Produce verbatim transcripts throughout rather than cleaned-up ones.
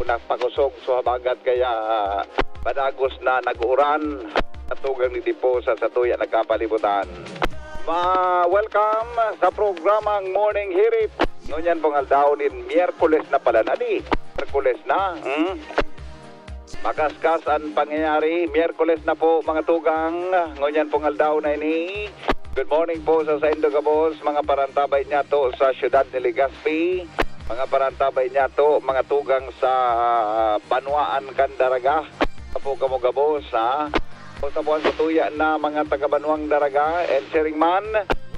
Nagpakusog sa habagat kaya padagos na nag-uuran sa tugang ni Dipo sa satuya nagkapalibutan. Ma-welcome sa programang Morning Hirit. Ngunyan pong aldaw nin Miyerkules na pala na di. Miyerkules na, hmm? Makaskas an pangyayari. Miyerkules na po, mga tugang. Ngunyan pong aldaw na ini. Good morning po sa saindo gabos, mga parantabay niyato sa siyudad ni Legazpi, mga parantabay niyato, mga tugang sa banwaan kan Daraga. Apo kamo gabos, ha? Kumusta po ang satuya na mga taga-banwang Daraga and Siringman,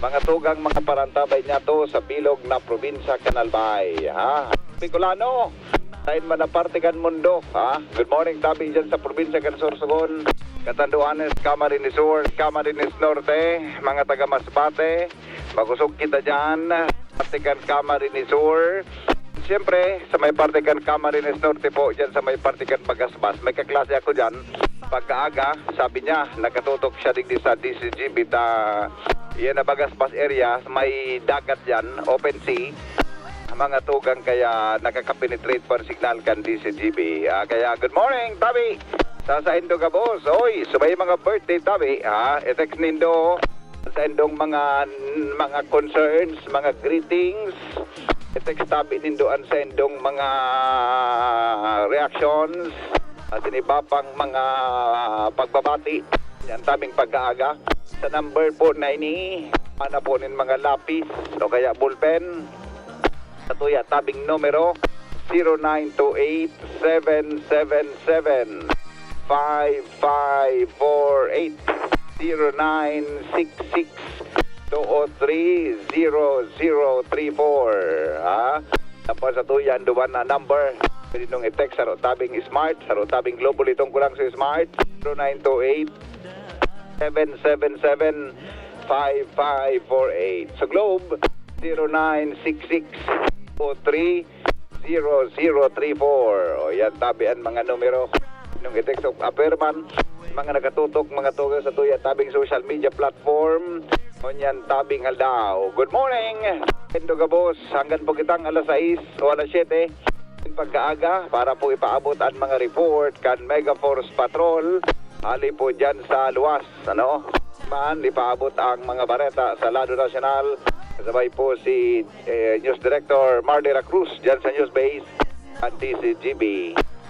mga tugang, mga parantabay niyato sa bilog na probinsya kan Albay, ha? Bicolano, sain man na parte kan mundo, ha? Good morning, tabi dyan sa probinsya kan Sorsogon, Catanduanes, Camarines Sur, Camarines Norte, mga taga Masbate, makusog kita dyan, parte kan Camarines Sur. Siyempre, sa may parte kan Camarines Norte po, dyan sa may parte kan Bagasbas, may kaklase ako dyan, pagkaaga, sabi niya, nakatutok siya digdi sa D C G B ta, yan na Bagasbas area, may dagat yan, open sea, mga tugang, kaya nakakapenetrate pa ang signal kan D C G B. Ah, kaya good morning, tabi! Sa saindo gabos, oy, sa may mga birthday, tabi, ha? I-text nindo sa indong mga, mga concerns, mga greetings. I-text tabi nindo an sa indong mga reactions, at iba pang mga pagbabati. Yan tabing pag-aaga. Sa number po na ini, ana po nin mga lapis o kaya ballpen. Satuya tabing numero, zero nine two eight, seven seven seven, five five four eight, zero nine six six, two o three, zero zero three four. Ha? Tapos satuya an duwa na number. Pwede nung i-text, saro tabing Smart, saro tabing Globe. Uliton ko lang sa Smart, zero nine two eight, seven seven seven, five five four eight. Sa Globe, zero nine six six two three zero zero three four. O, yan, tabi an mga numero. Nung i-text o aperman, mga nakatutok, mga tugang satuya tabing social media platform. Ngunyan tabing aldaw. Good morning! Endo gabos, hanggan po kitang alas sais o alas siyete. Pagkaaga, para po ipaabot an mga report kan Mega Force Patrol, hali po dyan sa luwas, ano? Man, ipaabot ang mga bareta sa lado nasyonal. Kasabay po si, eh, News Director Marley Racruz dyan sa News Base, ang D C G B.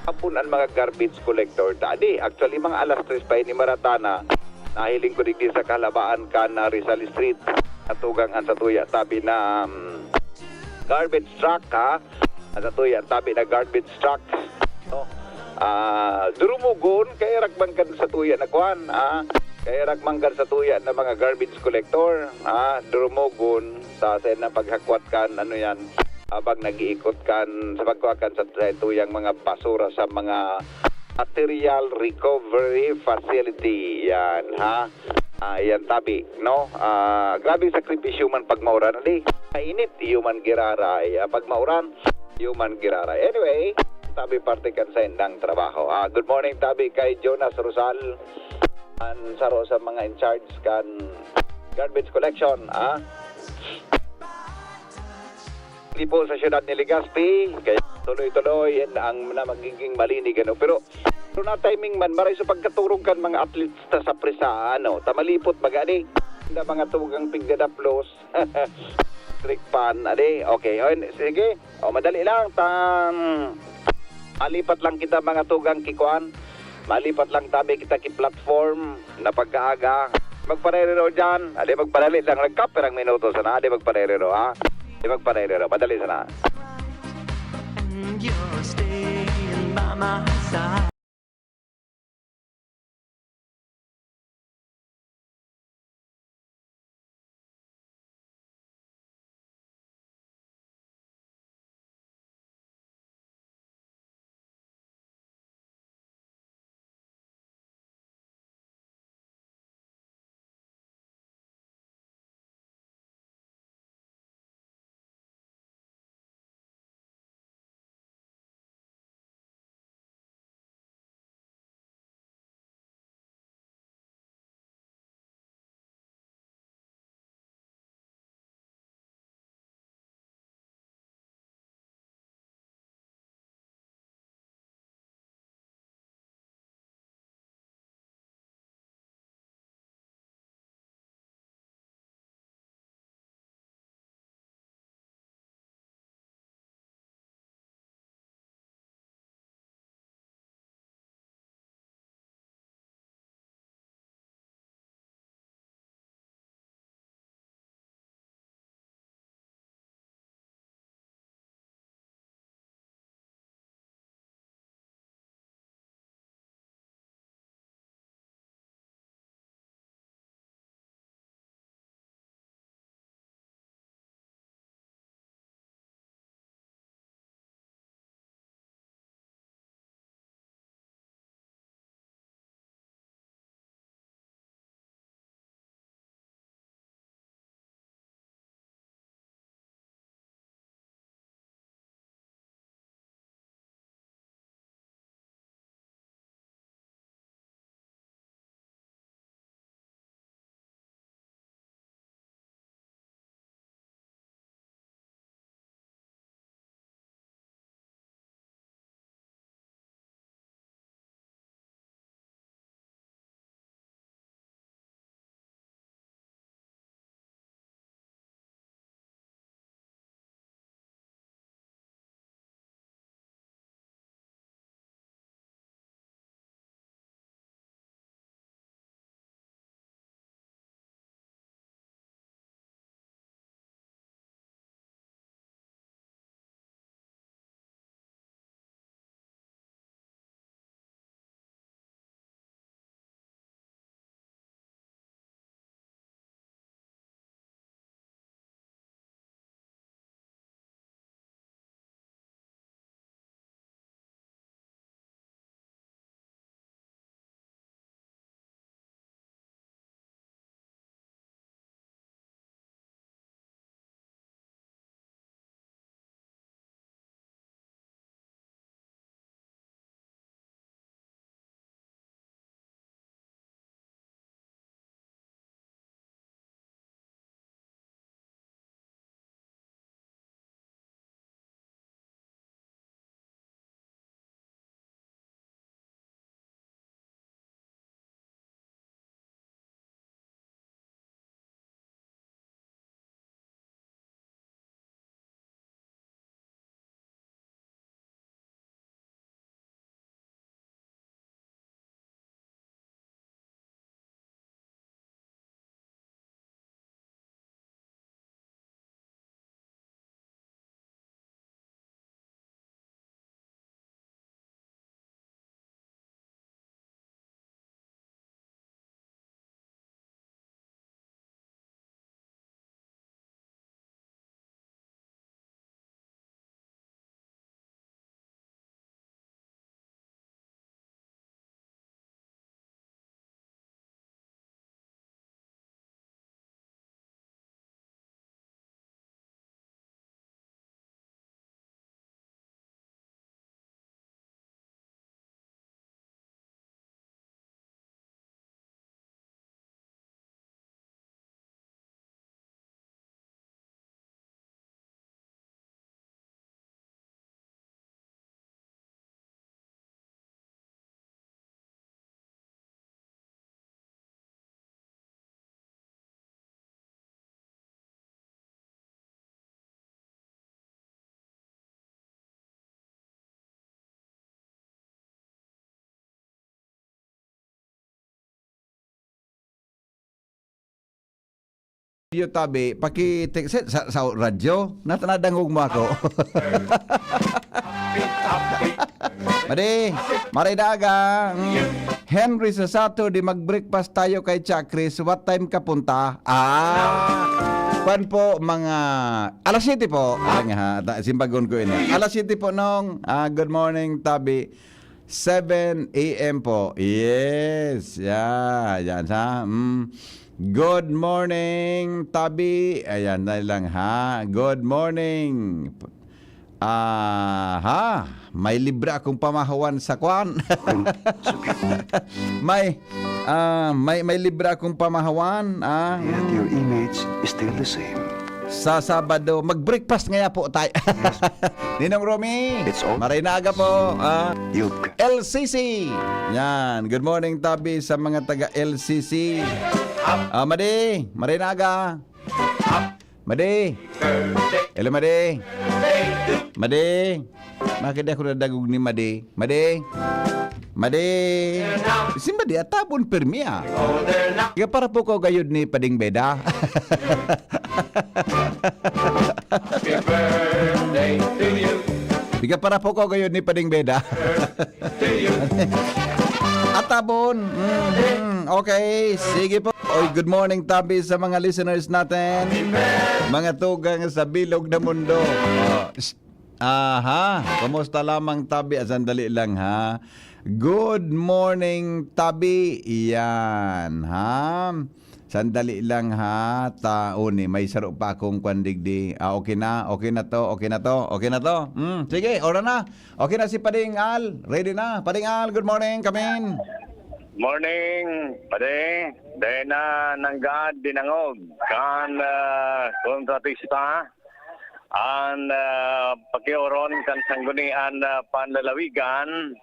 Hapon ang mga garbage collector, dadi. Actually, mga alas tres pa ini maratana. Nahiling ko digdi sa kalabaan kan, ah, Rizal Street. Natugang an satuya, tabi na, um, garbage truck, ha? An satuya, tabi na garbage truck. No? Ah, durumogon, kaya rakman kan satuya na kwan, ha? Kaya rakman kan satuya na mga garbage collector, ha? Durumogon sa, sa na paghakwat kan, ano yan, habang nag-iikot kan, sa pagkuha kan sa, sa tuyang mga basura sa mga material recovery facility. Yan, ha? Ah, yan, tabi, no? Ah, grabe sakripisyo man pag mauran, di? Mainit, iyo man giraray. Ah, pag mauran, iyo man giraray. Anyway, tabi parte kan sa indang trabaho. Ah, good morning, tabi kay Jonas Rosal. An saro sa mga in charge kan garbage collection, ah. Di po sa siyudad ni Legazpi, kaya tuloy-tuloy yan ang na magiging malinig, ano. Pero, pero na timing man, maray sa pagkaturog kan mga athletes ta sa presa, ano, ta malipot baga, di. Na mga tugang pigdadaplos, trick pan, adi. Okay, o, sige. O, madali lang, ta, malipat lang kita mga tugang kikuan. Malipat lang tabi kita ki platform na pagkaaga. Magparerero dyan. Adi, magpadali lang. Nagkapirang minuto sana. Adi, magparerero, ha? Adi, magparerero. Madali sana. And you're staying by my side. Yo, tabi, paki-text sa, sa radyo. Nat-, nadangog mo ako. Madi, maray na aga. Mm. Henry Sasato, di mag-breakfast tayo kay Cha Chris. What time ka punta? Ah, kwan po, mga alas siyete po. Alang ha, ta-, simbagon ko ini. Alas siyete po, Nong. Ah, good morning, tabi. Seven A M po. Yes. Yeah, yan ha. Mm. Good morning, tabi. Ayan na lang ha. Good morning. Aha, may libre akong pamahawan sa kwan. May, ah, may, may libre akong pamahawan, ah. Yet your image is still the same. Sa Sabado, mag-breakfast ngaya po tayo. Yes. Ninong Romy, It's all maray na aga po, ah. You've got L C C. Yan. Good morning, tabi, sa mga taga L C C. Ah, Madi, maray na aga. Madi. Hello, Madi. Madi. Bakit ako nadagog ni Madi? Madi. Madi. Si Madi, atabon pirmi, ah. Iga para po ko gayod ni Pading Beda. Happy birthday to you. Iga para po ko gayod ni Pading Beda. Atabon. Mhm. Okay, sige po. Oy, good morning, tabi, sa mga listeners natin. Mga tugang sa bilog na mundo. Oh, s-, aha, kumusta lamang, tabi? Ah, sandali lang, ha. Good morning, tabi. Iyan, ha. Sandali lang, ha. Ta-, uni, may saro pa akong kwan digdi. Ah, okay na, okay na to, okay na to, okay na to. Hmm, sige, ora na. Okay na si Pading Al. Ready na. Pading Al, good morning. Kamin. Morning, Padi. Dai na nanggad dinangog kan, ah, kontratista an, ah, pakioron kan Sanggunian, ah, Panlalawigan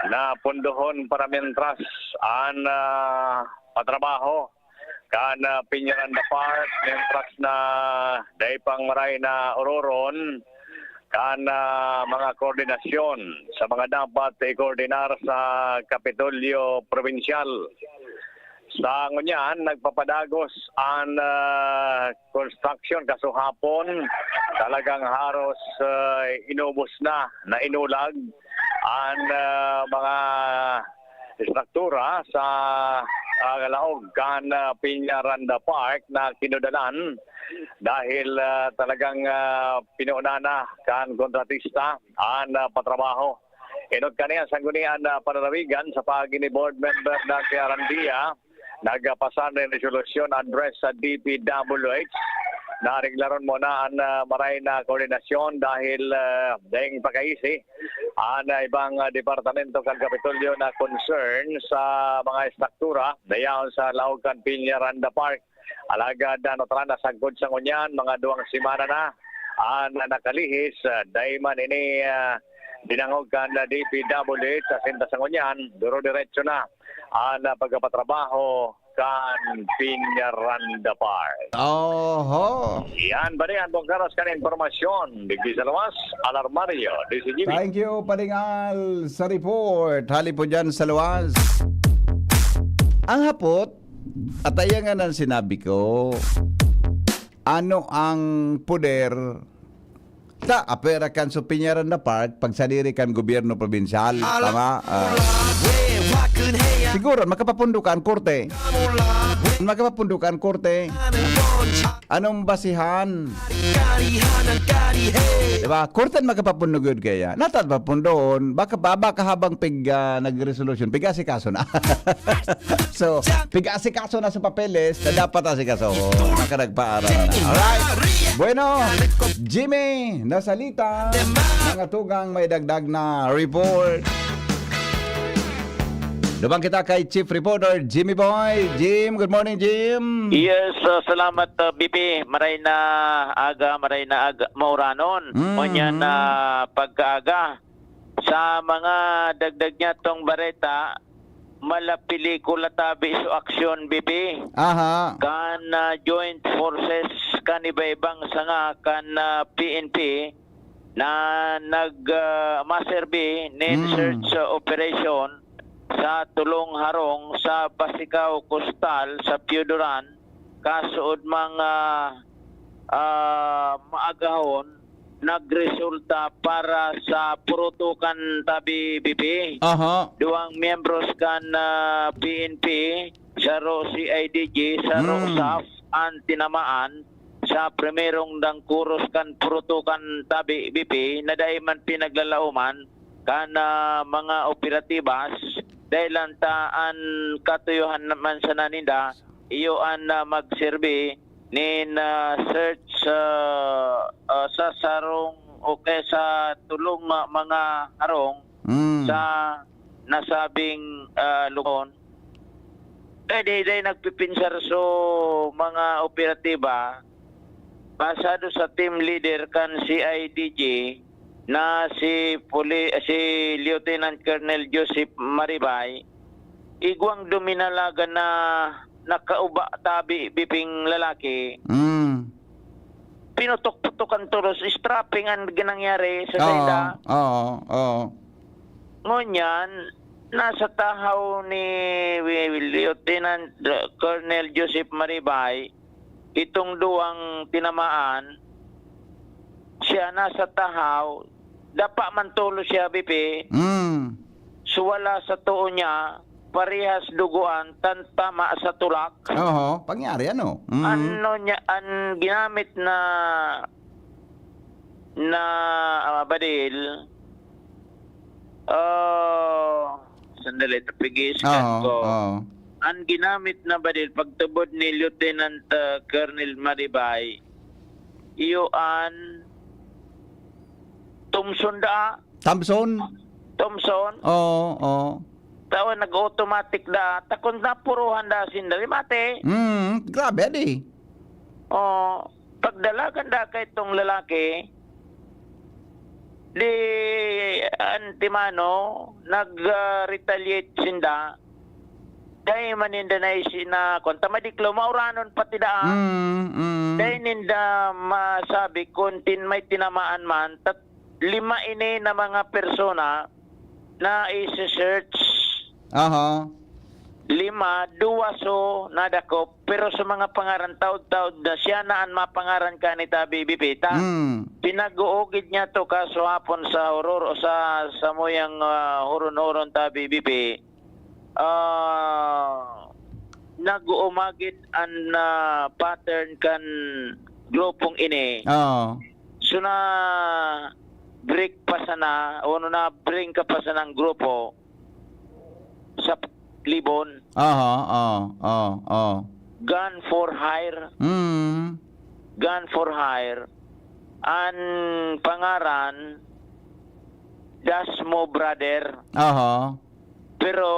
na pundohon para mientras an, ah, patrabaho kan, ah, Peñaranda Park, mientras na dai pang maray na ororon kan, ah, mga koordinasyon sa mga dapat ikoordinar sa Kapitolyo Probinsyal. Sa ngunyan, nagpapadagos an, ah, construction. Kasuhapon, talagang haros, ah, inubos na, nainulag an, ah, mga estruktura sa, ah, laog kan, ah, Peñaranda Park na kinudalan dahil, ah, talagang, ah, pinuuna na kan kontratista an, ah, patrabaho. Enot kani an Sanggunian na Panlalawigan sa paagi ni Board Member Dante Arandia, nagpasar nin resolusyon address sa D P W H na areglaron muna an, ah, maray na koordinasyon dahil, ah, daing pakaisi an, ah, ibang, ah, departamento kan Kapitolyo na concern sa mga estruktura dayaon sa laog kan Peñaranda Park. Alagad, ano, tara, nasagkod sa ngunyan, mga duwang semana na an nakalihis, ah, dai man ini, ah, dinangog kan D P W H, asin ta sa ngunyan, duro-diretso na an, ah, pagkapatrabaho kan Peñaranda Park. Oho. Yan, bali, an bungkaros kan impormasyon. Digdi sa luwas, Alarmario, D C G B. Thank you, Pading Al, sa report. Hali po dyan sa luwas. Ang hapot, at ayan nga nang sinabi ko, ano ang poder sa apera kan sa Peñaranda Park pagsadiri kan gobyerno probinsyal? Tama? Ah. Siguro, makapapundo ka ang korte. Makapapundo ka ang korte. Anong basihan? Diba? Korte ang makapapundo yun kaya. Natad papundoon, baka, ba-, baka habang pig, ah, nagresolusyon, pig-asikaso na. So, pig-asikaso na sa papeles na dapat asikaso. Baka nagpaaral na. Alright. Bueno, Jimmy, nasalita. Mga tugang may dagdag na report. Duman kita kay Chief Reporter Jimmy Boy. Jim, good morning, Jim. Yes, ah, salamat, ah, B P. Maray na aga, maray na aga, mauranon. Mm. Ngunyan na pagkaaga. Sa mga dagdag niya tong bareta, mala pelikula tabi so aksyon, B P. Aha. Kan, ah, joint forces kan iba-ibang sanga kan, ah, P N P na nag, ah, maserbi nin Mm. search, ah, operation sa Tulong Harong sa Basicao Costal sa Pioduran, kasuod mga, ah, maagahon nagresulta para sa purutukan tabi, B P. Aha. Duwang miyembros kan, ah, P N P, saro C I D G, saro Hmm. SAF, an tinamaan sa primerong dangkuros kan purutukan tabi, B P, na dai man pinaglalaoman kan, ah, mga operatibas, dahil lang ta an katuyohan naman sana ninda, iyo an, ah, magserbi nin, ah, search, ah, ah, sa sarong o kaya sa tulong, ah, mga harong Mm. sa nasabing, ah, lugar. Kaya di, di nagpipinsar so mga operatiba, pasado sa team leader kan C I D G na si Puli-, si Lieutenant Colonel Joseph Maribay, igwang duminalagan na nakauba tabi biping lalaki. Mm. Pinutok-putok an tolos, strapping an ginangyari sa Oo, saida. Oo, oo. Ngunyan, nasa tahaw ni Lieutenant Colonel Joseph Maribay, itong duwang tinamaan, siya nasa tahaw, dapa man tolos siya, B P. Mm. Suwala sa too niya, parehas dugoan, tan tama sa tulak. Oho, pangyari ano? Mm. Ano niya, an ginamit na, na, ah, badil, ah, sandali, tapigiskan Oo, ko. Oo. An ginamit na badil, pagtubod ni Lieutenant, ah, Colonel Maribay, iyo an Thompson da. Thompson? Thompson? Oo, oo. Tawa nag-automatic da. Ta kun napuruhan da sinda, di mati. Mm, grabe, adi. Oh, pagdalagan da kay itong lalaki, di antemano, nag, ah, retaliate sinda. Dai man ninda naisi na, kung ta madiklaw, mauranon pati da. Mm, mm. Dai ninda masabi kung tin-, may tinamaan man. Tat-, lima ini na mga persona na isi-search. Aha. Lima, duwa so nadakop, pero sa mga pangaran, taod-taod na siya na an mapangaran ka ni Tabi Bipita. Mm. Pinag-uugid niya to kaso hapon sa horor o sa samuyang, ah, horon-horon Tabi Bipi. Ah, nag-uumagid an, ah, pattern kan grupong ini. Oo. So, na-break pa sana, o ano, na-bring ka pa sana ang grupo sa Libon. Aha, oo, oo, oo. Gun for hire. Mm. Gun for hire. An pangaran, Dasmo Brother. Aha. Pero,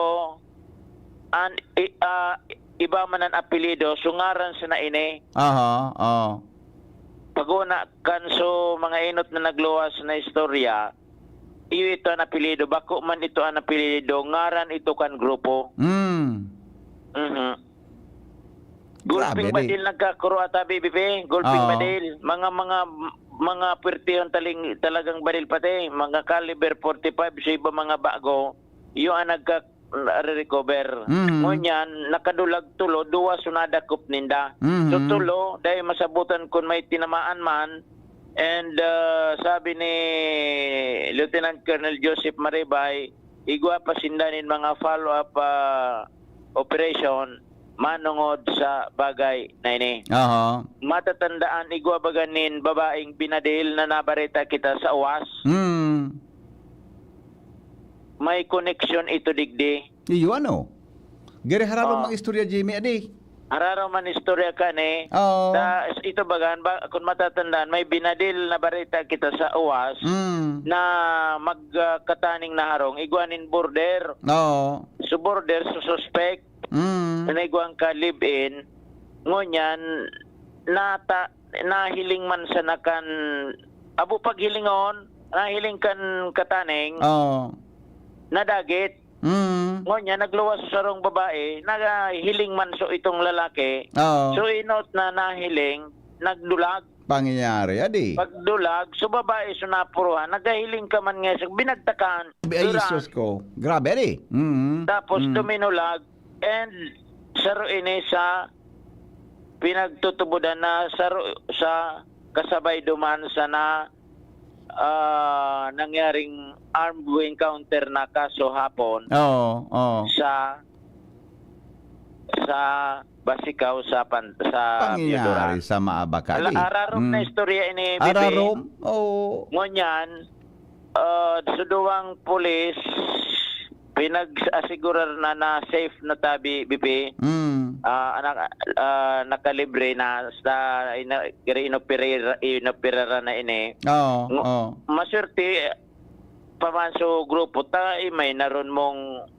an, i-, ah, iba man an apelyido, so ngaran sana ini. Aha, oo. Paguna kan so mga inot na nagluwas na istorya, iyo ito an apelyido, bako man ito an apelyido, ngaran ito kan grupo. Mm. Mhm. Gulping Grabe, di. Badil nagkakuro ata, B B P. Gulping Oo. Badil. Mga, mga, mga puwertehon taling-, talagang badil pati. Mga caliber forty-five, sa iba mga bago. Iyo ang nagka-, nare-recover. Mhm. Ngunyan, nakadulag tulo, duwa so nadakop ninda. Mhm. So, tulo, dai masabutan kun may tinamaan man. And, ah, sabi ni Lieutenant Colonel Joseph Maribay, igwa pa sinda nin mga follow-up, ah, operation manongod sa bagay na ini. Aha. Matatandaan, igwa baga nin babaeng binadil na nabareta kita sa uwas. Mm. May koneksyon ito digdi. Iyo, ano? Gere hararo Oo. Mga istorya, Jimmy, adi. Hararo man istorya ka ni. Oo. Sa, ito baga, ba, kung matatandaan, may binadil na bareta kita sa uwas Mm. na mag, ah, kataning na harong, igwa nin border. Oo. So, border, so suspect, Mm. na igwang ka live-in, ngunyan, nata-, nahiling man sana kan, abo paghilingon, nahiling kan kataning, Oo. nadagit. Mm. Ngunyan, nagluwas sa sarong babae, nahiling man so itong lalaki. Oo. So, inot na nahiling, nagdulag. Pangyayari, adi. Pagdulag, so babae, so napuruhan, nagahiling ka man nga, so binagtakan. Ay, Duran. Jesus ko. Grabe, adi. Mm. Tapos, Mm. duminulag, and saro ini sa pinagtutubodan na sa ro-, sa kasabay duman sana, ah, nangyaring armed encounter na kaso hapon Oo, oo. sa, sa Basicao, sa pan-, sa Pangyayari Pioduran. sa Maabacali. Ala, ararom na Hmm. istorya ini, Bibi. Ararom? Oo. Ngunyan, ah, sa duwang pulis, pinag-asigurar na na safe na tabi, Bibi. Mm. Ah, anak, ah, nakalibre na sa ina-, inoperera-, inoperaran na ini. Oo, Ngo-, oo. maswerte pa man sa grupo ta, eh, may naron mong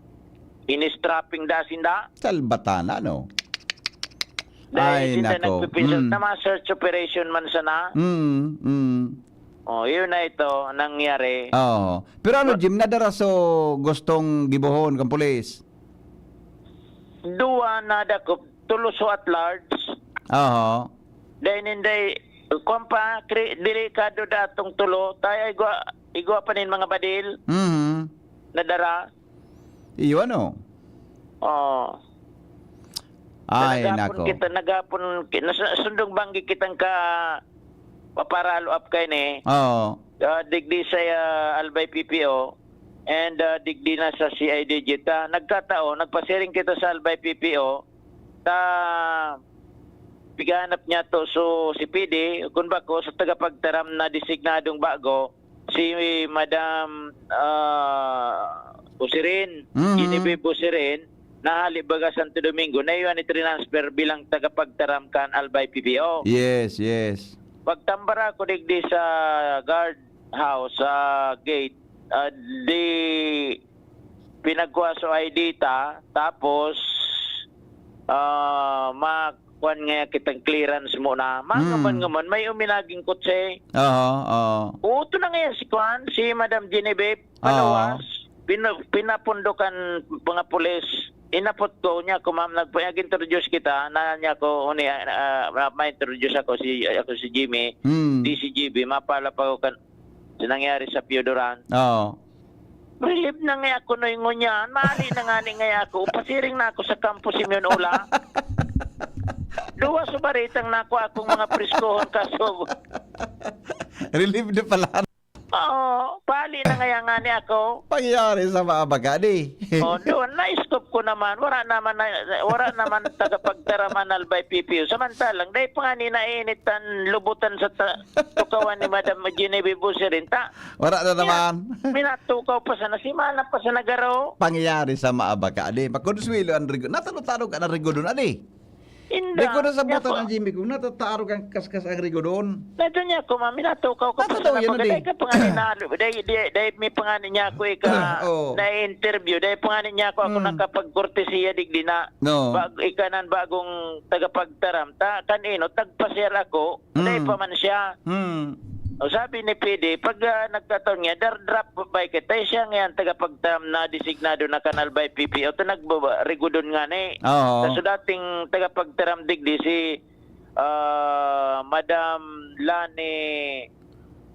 ini-strapping da sinda. Salbatana, no? Dahil Ay, sinda nako. nagpipinsang Mm. na mga search operation man sana. Mm, mm. Oh, yun na ito, nangyari. Oo. Pero ano, But Jim, nadara so gustong gibohon kan pulis? Duwa na dakop, tulo so at large. Oho. Dahil ninday, kwan pa, kri-, delikado datong tulo. Tayo, igwa, igwa pa nin mga badil Mhm. na dara. Iyo, ano? Oo. Ay, Naghapon nako. kita, naghapon ki-, nasa-, sundong banggi kitang ka, paparalo up kayo ni. Oo. Ah, digdi sa, ah, Albay P P O, and, ah, digdi na sa C I D J ta. Nagkataon, nagpasiring kita sa Albay P P O, ta pighanap niya to. So, si P D, kun bako, sa tagapagtaram na designadong bago, si Madam, ah, Busirin, Mhm. Genevieve Busirin, nahali baga Santo Domingo, na iyon i-transfer bilang tagapagtaram kan Albay P P O. Yes, yes. Pagtambara ko digdi sa guard house, sa gate, ah, di pinagkuha so I D ta, tapos, ah, ma-, kuwan nga kitang clearance muna. Hmm. Mangaman-ngaman, may uminaging kotse. Oo, oo. Oo, ito na ngayon si kuwan, si Madam Genevieve, Oo. Paluwas. Pina-, pinapundo kan mga pulis. Inapot ko niya, kung ma'am, nagpa-, nag-introduce kita, na niya ko, uni, ah, ah, ma-, ma-introduce ako, si, ako si Jimmy, Hmm. D C G B, mapalapag ako kan, sa nangyari sa Pioduran. Oo. Relief na nga ako, Noy, ngunyan. Mali na nga ni nga ako. Pasiring na ako sa Kampo Simeon Ola. Duwa sa baritang nako akong mga preskohon, kaso Relieved na pala. Oo, pali na nga nga ni ako. Pangyayari sa mga baga, di? Oh, doon, na-scoop ko naman. Wala naman na, wala naman tagapagtaraman Albay P P O. Samantalang, dahil pa nga ni nainit ang lubutan sa ta-, tukawan ni Madam Genevieve Busirin, ta. Wala na Mina-, naman. minatukaw pa sana, simana pa sana garo. Pangyayari sa mga baga, di? Makonswelo ang rigo. Natalo-talo ka na rigo doon, adi? Inda. Di ko na sabutan Niya ang Jimmy kung natataro kang kaskas ang rigo doon. Nato niya ko, ma'am, minatukaw ka pa Natatao sana yun, pag-, adi. dahil ka pa nga ni nalo-, dahil, dahil, dahil may pa nga ni niya ako ika Oo. na-interview, dahil pa nga ni niya ako, ako Hmm. nakapagkortesiya digdi na No. bag-, ikanan bagong tagapagtaram. Ta, kanino, tagpasyal ako, Dai Hmm. pa man siya. Hmm. O, sabi ni P D, pag, ah, nagkataon niya, dar-, drop by kita, eh, siya ngayon tagapagtaram na designado na kanal by P P O, ito nagbaba-, rigudon nga ni. Oo. Kaso dating tagapagtaram digdi si, ah, Madam Lani,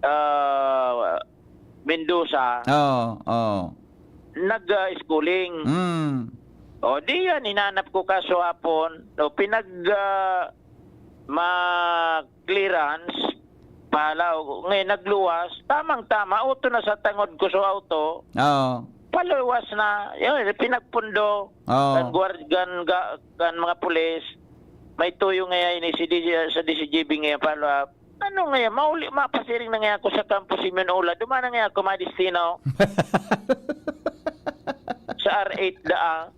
ah, Mendoza, Oo, oo. nag, ah, schooling. Mm. O, di yan, hinanap ko kaso hapon. O, pinag, ah, ma-clearance, pala, o, ngayon, nagluwas. Tamang-tama, auto na sa tangod ko, so auto. Oo. Paluwas na. Yun, pinagpundo. Oo. Kan guard-, kan ga-, kan mga pulis. May tuyo ngayon, ini si D J, sa D C G B ngayon, follow up. Ano ngayon? Mauli, mapasiring na ngayon ako sa Kampo Simeon Ola. Duman na ngayon ako madestino. Sa R eight daa.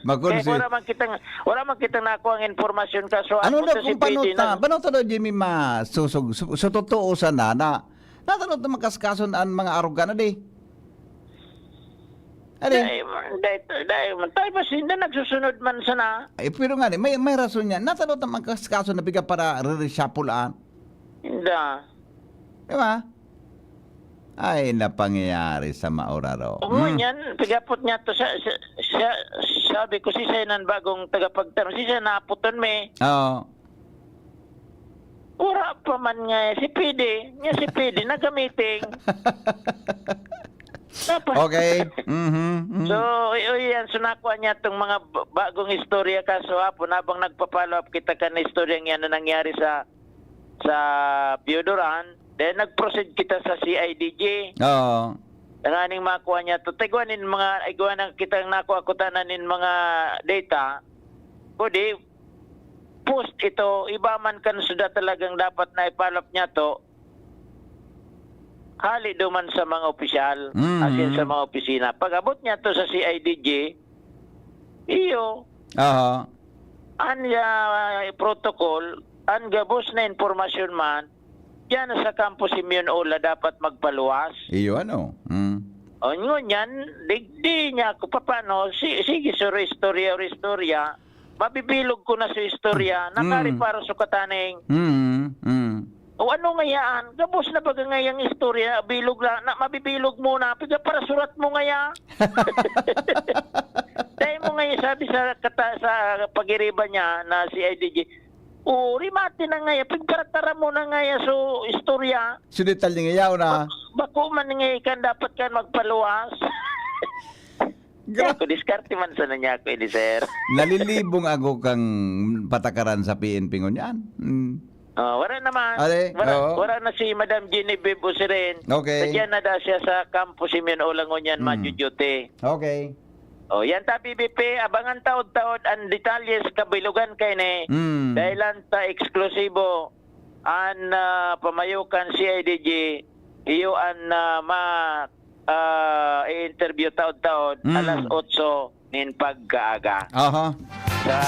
Makon Kaya si wala man kitang, wala man kitang nakuha ang impormasyon ka. So, Ano ano na to si kung paano P D ta, na? paano to daw, Jimmy, masusog-, so, so, totoo sana na, na, natanong ta makaskason ang mga aruga na di? Ano yun? Dai, dai, dai, tayo pa sinda nagsusunod man sana. Eh, pero nga, may, may rason niya. Nasa loob naman kas-, kaso na biga para re-reshuffle, ah. Inda. Di ba? Ay, napangyayari sa mauraro. Oo, Hmm. yan. Pigapot niya to sa, sa, sa, sabi ko, si Senan bagong tagapagtanong. Si Senan, naputon mi. Oo. Wala pa man nga eh. Si P D, nga si P D, nagka-meeting. Dapat. Okay. Mhm, mhm. So, i-, o, yan. So, nakuha niya tong mga ba-, bagong istorya. Kaso hapon, habang nagpa-follow up kita kan istoryang yan na nangyari sa, sa Pio Duran, then nag-proceed kita sa C I D G. Oo. Tanganing makuha niya to. Tigwa nin mga, igwa na kitang nakuha kutana nin mga data. Kundi, post ito, iba man kan suda talagang dapat na i-follow up niya to. Hali duman sa mga opisyal, Mhm. as in sa mga opisina. Pag-abot niya to sa C I D G, iyo, Aha. an, ah, protocol, an gabos na impormasyon man, diyan sa Kampo Simeon Ola dapat magpaluwas. Iyo, ano? Mm. O, ngunyan, digdi niya ako, papano, si-, sige, sir, istorya or istorya, mabibilog ko na sa istorya, Mm. nakariparo sa kataning. Mm, mm. O, ano ngayaan? Gabos na baga ngayang istorya, bilog la-, na, mabibilog muna, piga para surat mo ngaya. Dahil mo ngaya sabi sa kata-, sa pagiriba niya na C I D G, "O, rimate na ngaya, pigparatara mo na ngaya so istorya." So, detalye ngaya, o na? Bak-, bako man ngaya kan dapat kan magpaluwas. Gra- Ako, diskarte man sana niya ako, ini, sir. Nalilibong ako kang patakaran sa P N P ngunyan. Mm. Ah, wala naman. Are, Wala, oo. wala na si Madam Genevieve Osirin. Okay. Sadya na daw siya sa Kampo Simeon Ola ngunyan, Mm. madyo-duty. Okay. O, yan ta, B B P, abangan taod-taod an detalye sa kabilogan kaini. Mm. Dahilan ta eksklusibo an, ah, pamayo kan C I D G, iyo an, ah, ma-, ah, i-interview taod-taod Mm. alas otso nin pagkaaga. Aha. Sa,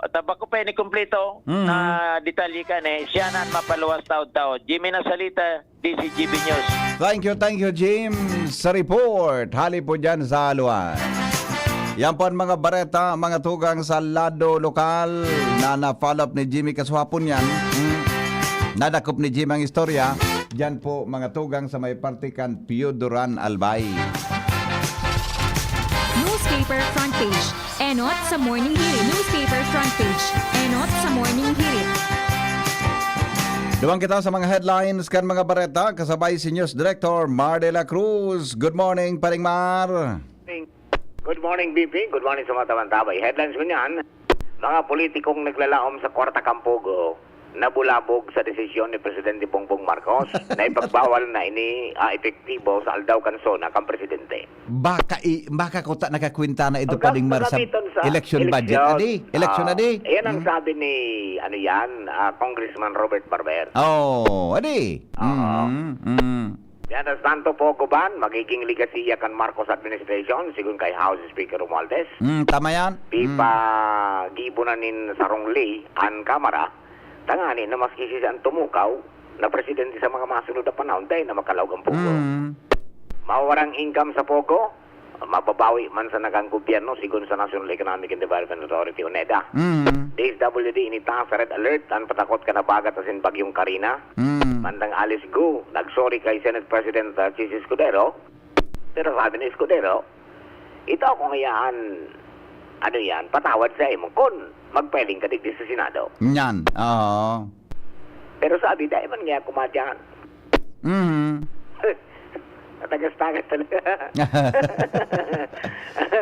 tabako pa ini kumpleto Mhm. na detalye kan, eh, siya na an mapaluwas taod-taod. Jimmy Nasalita, D Z G B News. Thank you, thank you, Jim, sa report. Hali po dyan sa Aluan. Yan po ang mga bareta, mga tugang sa lado lokal na na-follow up ni Jimmy kasuhapon yan. Hmm. Nadakop ni Jimmy ang istorya. Dyan po, mga tugang sa may parte kan Pio Duran, Albay. Newspaper front page. Enot sa Morning Hirit. Newspaper front page. Enot sa Morning Hirit. Duman kita sa mga headlines kan mga bareta, kasabay si News Director Mar de la Cruz. Good morning, Paring Mar. Good morning, B P. Good morning sa mga tabang-tabay. Headlines ngunyan, mga politikong naglalaom sa kwarta kan Pogo, nabulabog sa desisyon ni Presidente Bongbong Marcos na ipagbawal na ini, ah, epektibo sa aldaw kan SONA kan presidente. Baka i-, baka kuta nakakwenta na ito, Ang Paring Mar, sa kasabitan sa election budget, eleksyon. Adi? Eleksyon, Ah, adi? Yan ang Hmm. sabi ni, ano yan, ah, Congressman Robert Barber. Oh, adi? Oo. Mm, mm. Mientras tanto, Pogo ban, magiging legasiya kan Marcos administration, sigon kay House Speaker Romualdez. Mm, tama yan. Di Mm. pa gibo na nin sarong ley an Kamara, tangani na maski siya an tumukaw na presidente sa mga masunod na panahon, dai na makalaog ang Pogo. Mm. Mawarang income sa Pogo, mababawi man sana kan gobyerno, sigon sa National Economic and Development Authority o neda. Mm. D S W D initaas sa red alert an patakot kan habagat asin Bagyong Karina. Mm. Mantang Alice Gu, nag-sorry kay Senate President, ah, Chiz Escudero, pero sabi ni Escudero, "Ito ako ngayaan, ano yan, patawad sa imo kun magpiling ka digdi sa Senado." Yan, oo. Pero sabi, "Dai man niya kumadyan." Mhm. Tagas-tagas talaga.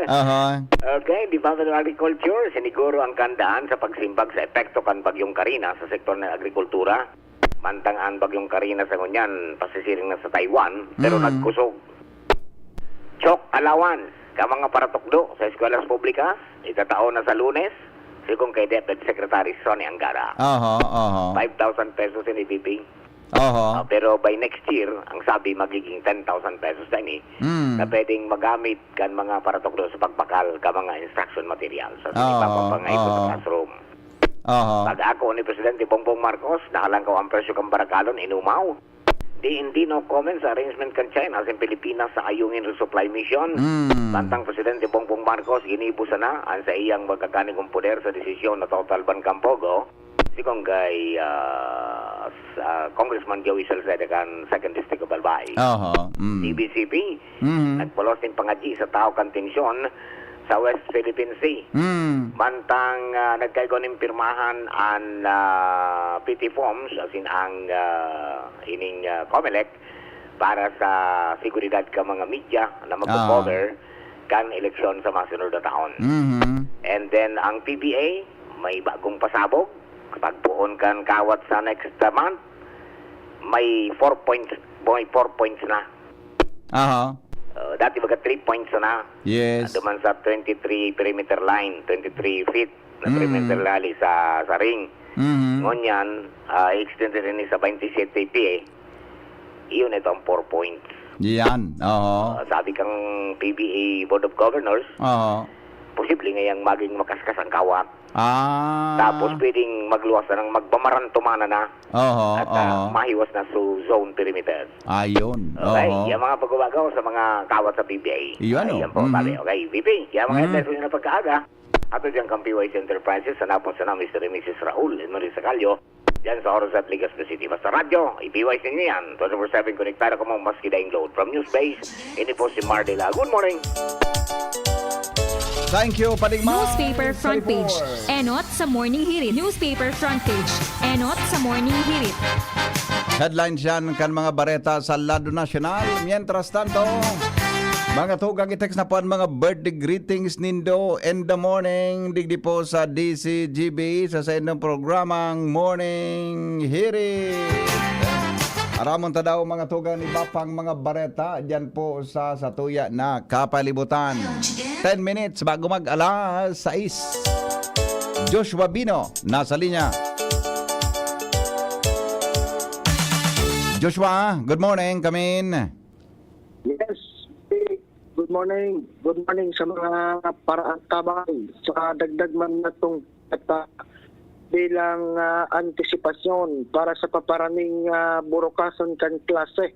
Aha. Okay, Department of Agriculture, siniguro ang kandaan sa pagsimbag sa epekto kan Bagyong Karina sa sektor ng agrikultura. Mantang ang Bagyong Karina sa ngunyan, pasisiring na sa Taiwan, pero Mm. nagkusog. Chok allowance ka mga paratukdo sa eskwelahan publika, itatao na sa Lunes, sigon kay DepEd Secretary Sonny Angara. Aha, aha. Five thousand pesos ini, B P. Aha. Ah, pero by next year, ang sabi, magiging ten thousand pesos na ini Mm. na pwedeng magamit kan mga paratukdo sa pagbakal ka mga instruction material. So, Oo, ipapapangay po sa oo. classroom. Aha. Pag-ako ni Presidente Bongbong Marcos, nahalangkaw ang presyo kan barakalon, inumaw. Di hindi no comment sa arrangement kan China sa Pilipinas sa ayungin resupply mission. Mm. Mantang Presidente Bongbong Marcos, ginibo sana ang sa iyang magkakanigong poder sa desisyon na total ban kan Pogo, sigon kay, ah, sa Congressman Joey Salceda kan Second District of Albay. Aha, mm. C B C P, Mm. nagpulos nin pangadyi sa tahaw kan tensyon sa West Philippine Sea. Mm. Mantang, ah, nagkaigwa nin pirmahan an, ah, P T forms, asin ang, ah, ining, ah, COMELEC, para sa seguridad ka mga media na magko-cover kan eleksyon sa mga sunod na taon. Mhm. And then, ang P B A, may bagong pasabog. Pagpoon kan kawat sa next month, may four points, may four points na. Aha. Uh, dati baga three points na. Yes. Duman sa twenty-three perimeter line, twenty-three feet na Mm. perimeter line sa, sa ring. Mhm. Ngunyan, ah, extended ini sa twenty-seven P A. Iyon ito ang four points. Yan. Oo. Ah, sabi kang P B A Board of Governors, Oo. posible ngayang maging makaskas ang kawat. Ah. Tapos pwedeng magluwas na ng magmamarantumana na Oo. at ah, Oo. mahiwas na sa zone perimeter. Ayun. Okay, Oo. yung mga pagbabago sa mga kawat sa P B A. Iyon, Ayan oh. po, Mhm. sabi. Okay, V P, kaya mga Mhm. headlines na pagkaaga. Ato dyan kang P Y C Enterprises, sa napon sa Mister and Missus Raul and Marie Sacalio, dyan sa Oros at Legazpi City. Basta radyo, i-P Y C niyo yan. Twenty-four seven konektado kamo maski daing load. From News Base, ini po si Mardela. Good morning! Thank you, Padigma. Newspaper sa front page. report. Enot sa Morning Hirit. Newspaper front page. Enot sa Morning Hirit. Headlines yan kan mga bareta sa lado nasyonal. Mientras tanto, mga tugang, i-text na po ang mga birthday greetings nindo in the morning. Digdi po sa D C G B sa saindong programang Morning Hirit. Aramon ta daw, mga tugang, iba pang mga bareta dyan po sa satuya na kapalibutan. Ten minutes bago mag alas sais. Joshua Bino, nasa linya. Joshua, good morning. Come in. Yes, good morning. Good morning sa mga paraantabay. Sa dagdag man natong data bilang ah, antisipasyon para sa paparaning ah, burukasan kan klase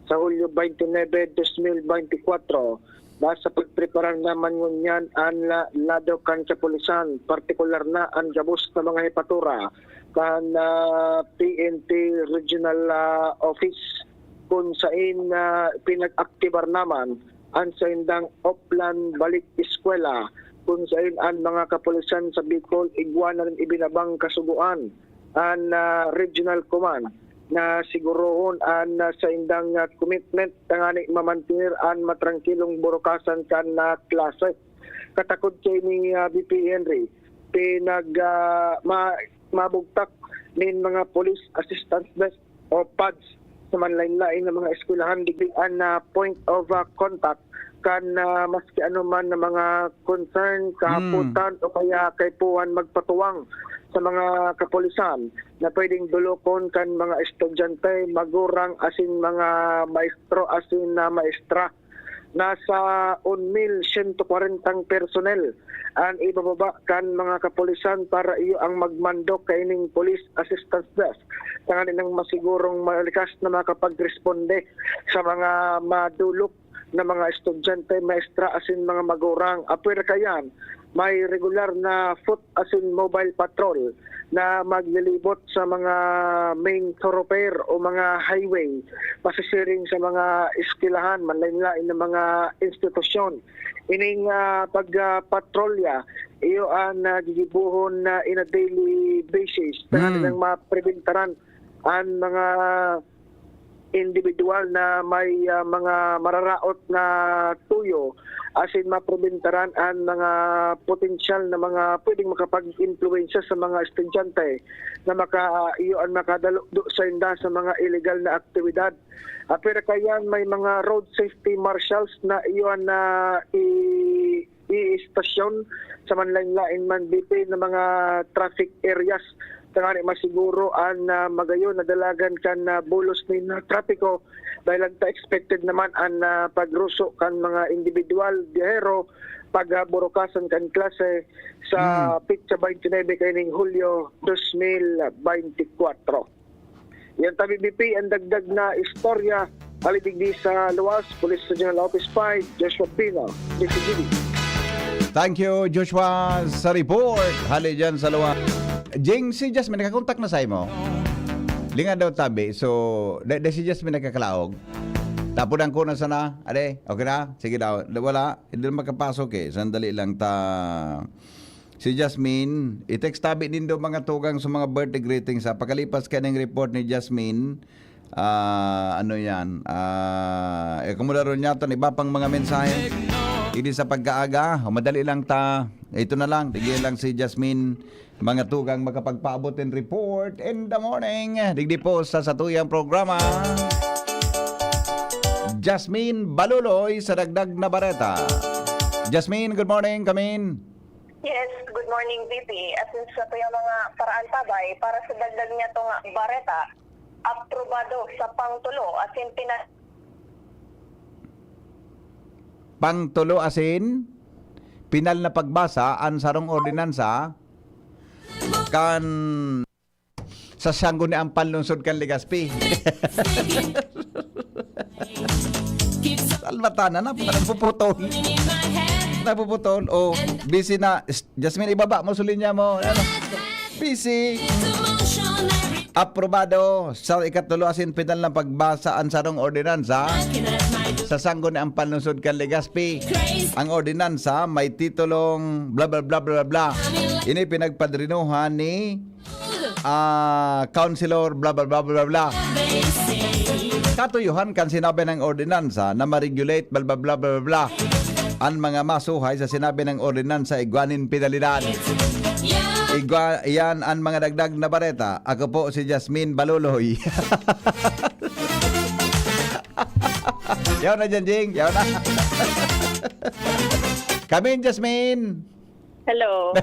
sa Hulyo twenty-nine, twenty twenty-four, nasa pagpreparar naman ngunyan an la- lado kan kapulisan, partikular na an gabos na mga hepatura kan ah, P N P Regional ah, Office, kun sain ah, pinag-aktibar naman an saindang Oplan Balik Eskwela, kun sain an mga kapulisan sa Bicol igwa na rin ibinabang kasugoan an ah, Regional Command na sigurohon an ah, saindang ah, commitment tangani mamantener an matrangkilong burukasan kan ah, klase. Katakod kay ni ah, V P Henry, pinag ah, ma- mabugtak nin mga Police Assistance Desk o pads sa manlain-lain na mga eskwelahan digdi an ah, point of ah, contact kan ah, maski ano man na mga concern, kahapotan o kaya kaipuhan magpatuwang sa mga kapulisan na pwedeng dolokon kan mga estudyante, magurang asin mga maestro asin na maestra. Nasa one mil siyento kwarentang personnel an ibababa kan mga kapulisan para iyo ang magmando kaining Police Assistance Desk, tanganing masigurong malikas na makapagresponde sa mga madolok na mga estudyante, maestra asin mga magurang. Apwera kayan, may regular na foot asin mobile patrol na maglilibot sa mga main thoroughfare o mga highway, pasisiring sa mga eskwelahan, manlain-lain na mga institusyon. Ining ah, pagpatrolya, iyo an nagigibohon na in a daily basis. Tanganing mapreventaran an mga individual na may ah, mga mararaot na tuyo asin mapreventaran an mga potensyal na mga pwedeng makapag-impluwensya sa mga estudyante na maka iyo an makadalo sa inda sa mga illegal na aktibidad. Apwera kayan, may mga road safety marshals na iyo an na i- iistasyon sa manlain-lain man dito na mga traffic areas tangani masiguro an ah, magayon na dalagan kan ah, bulos nin ah, trapiko dahil ang ta expected naman an ah, pagruso kan mga individual biyahero pag ah, burukasan kan klase sa petsa twenty-nine kaining Hulyo twenty twenty-four. Yan tabi B P ang dagdag na istorya. Hali digdi sa luwas, Police Regional Office five, Joshua Pino, D C G B. Thank you, Joshua, sa report. Hali dyan sa luwas. Jing, si Jasmine, nakakontak na sa imo? Linga daw tabi. So, da, da si Jasmine nakakalaog. Tapos ang kuna sana. Ade, okay na? Sige daw. Da, wala. Hindi na makapasok eh. Sandali lang ta. Si Jasmine, i-text tabi nindo mga tugang sa mga birthday greetings. Sa pagkalipas ka ng report ni Jasmine, Ah, ano yan? Ah, e, kumudaron niya ton iba pang mga mensahe. Digdi sa pagkaaga, o madali lang ta. Ito na lang, digdi lang si Jasmine Mangatugang makapagpaabot nin report in the morning. Digdi po sa satuyang programa, Jasmine Baluloy sa dagdag na bareta. Jasmine, good morning, kamin. Yes, good morning, V P. Asin sa tuyang mga paraan tabay, para sa dagdag niya tong bareta, aprobado sa pangtulo, asin pina- Pangtulo asin pinal na pagbasa an sarong ordinansa kan sa Sangguniang Panlungsod kan Legazpi. Salvatana na, napuputol. Napuputol. O, busy na. Jasmine, ibaba mo sa linya mo. Ano? Busy. Aprobado sa ikatulo asin pinal na pagbasa an sarong ordinansa sa Sangguniang Panlungsod kan Legazpi. Ang ordinansa may titulong bla, bla, bla, bla, bla. Ini pinagpadrinuhan ni, ah, Councilor bla, bla, bla, bla, bla. Katuyohan kan sinabi ng ordinansa na ma-regulate bla, bla, bla, bla, bla. An mga masuhay sa sinabi ng ordinansa, igwa nin penalidad. Igwa, yan an mga dagdag na bareta. Ako po si Jasmine Baluloy. Yaw na, Janjing. Yaw na. Kamin, Jasmine. Hello.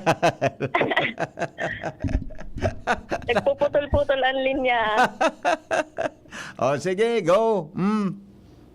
Nagpuputol-putol ang linya. O, sige, go. Mm.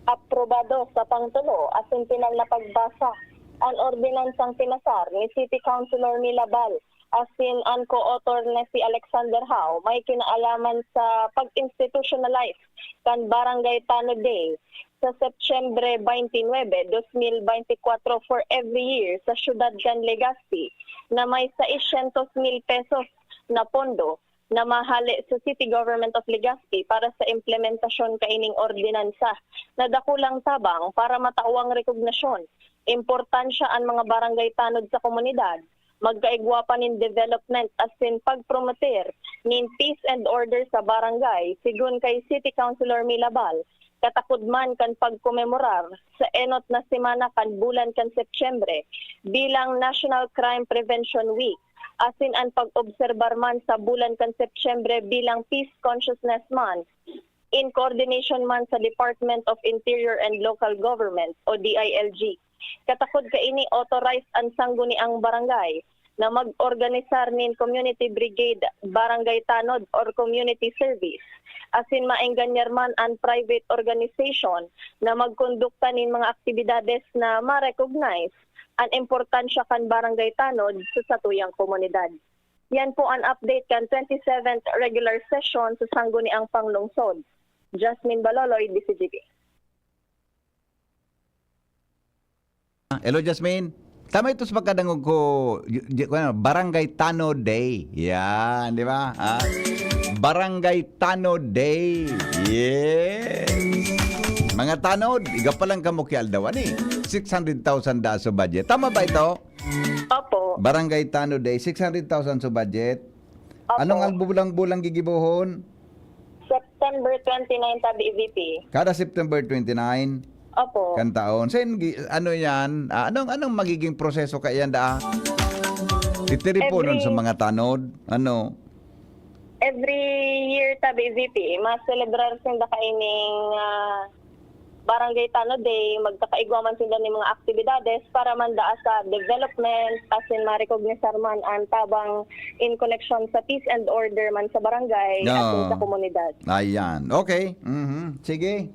Aprobado sa pangtulo, asin pinal na pagbasa, an ordinansang pinasar ni City Councilor Milabal, asin an co-author na si Alexander Hao, may kinaalaman sa pag-institutionalize kan Barangay Tanod Day sa Setyembre twenty-nine, twenty-four for every year sa siyudad kan Legazpi, na may seiscientos mil pesos na pondo na mahale sa City Government of Legazpi para sa implementasyon kaining ordinansa na dakulang tabang para matawang rekognasyon, importansya an mga barangay tanod sa komunidad, magkaigwa pa nin development asin pagpromoter nin peace and order sa barangay, sigon kay City Councilor Milabal, katakod man kan pagkomemorar sa enot na semana kan bulan kan Setyembre bilang National Crime Prevention Week, asin an pag-obserbar man sa bulan kan Setyembre bilang Peace Consciousness Month, in coordination man sa Department of Interior and Local Government o D I L G. Katakod kaini, authorized an sangguniang barangay na mag-organisar nin community brigade, barangay tanod, or community service. Asin maenganyar man an private organization na magkondukta nin mga aktibidades na ma-recognize an importansya kan barangay tanod sa satuyang komunidad. Yan po an update kan twenty-seventh regular session sa Sangguniang Panglungsod. Jasmine Baloloy, D C G B. Hello, Jasmine. Tama ito sa pagkadangog ko, y- y- ano, Barangay Tanod Day. Yan, di ba? Ha? Barangay Tanod Day. Yes. Mga tanod, iga pa lang kamo kialdawan eh. Six hundred thousand da sa budget. Tama ba ito? Opo. Barangay Tanod Day, six hundred thousand sa budget. Opo. Anong albulang-bulang gigibohon? September twenty-nine tabi, V P. Kada September twenty-nine Opo. kan taon. Sen, gi- ano yan? Ah, anong, anong magiging proseso kaya da? Itiriponon Every- sa mga tanod? Ano? Every year tabi, V P, ma-celebrar sinda kaining ah, Barangay Tanod Day, magkakaigwa man sinda nin mga aktibidades para man daa sa development, asin ma-recognize man an tabang in connection sa peace and order man sa barangay No. asin sa komunidad. Ayan. Okay. Mhm. Sige.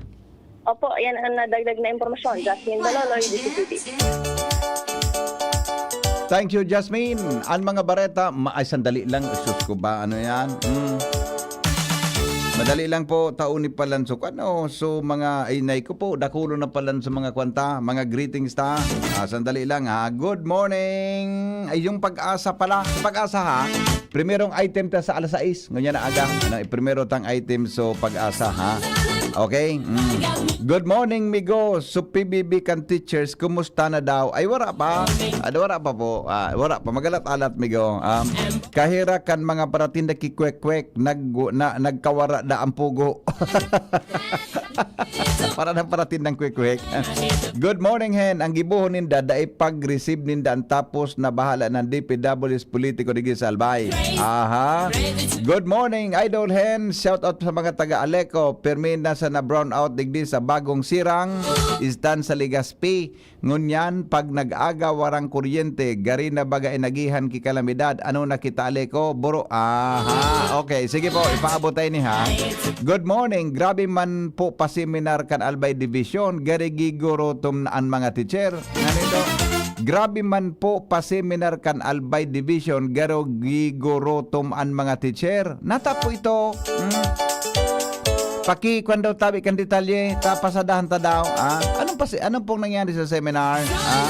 Opo, yan ang nadagdag na impormasyon. Jasmine Baloloy, D C T V. Thank you, Jasmine. Ang mga bareta, ma- ay, sandali lang. Sus ko ba? Ano yan? Mm. Madali lang po, taon ni Palansok. Ano? So, mga inay ko po, dakulo na palan sa mga kwanta, mga greetings ta. Ah, sandali lang ha. Good morning. Ay, yung pag-asa pala. Pag-asa ha. Primerong item ta sa alas sais. Ngunyan na aga. Ano, primero tang item, so pag-asa ha. Okay? Mm. Good morning, Migo. So, P B B kan teachers, kumusta na daw? Ay, wala pa. Ah, wala pa po. Ah, wala pa. Magalat-alat, Migo. Um, kahira kan mga paratinda ki kwek-kwek, nag, na, nagkawara da ang pugo. Para na paratinda ki kwek-kwek. Good morning, Hen. Ang gibohon ninda, dai pag-receive ninda ang tapos na bahala ng D P W S politiko digdi sa Albay. Aha. Good morning, Idol Hen. Shout out sa mga taga Aleco. Permi na sa na brown out digdi sa Bagong Sirang, Istan sa Legazpi. Ngunyan, pag nag-aga, warang kuryente. Gari na baga inagihan ki kalamidad. Ano na kita, Aleco? Buro. Aha. Okay, sige po. Ipaabot tayo ni ha. Good morning. Grabe man po pa-seminar kan Albay Division. Gari gigurutom na an mga teacher. Ano ito? Grabe man po pa-seminar kan Albay Division. Garo gigurutom an mga teacher. Natapo ito. Hmm. Paki, kwan daw tabi kan detalye, ta pasadahan ta daw, ah. Anong pasi-, anong pong nangyari sa seminar? Ah?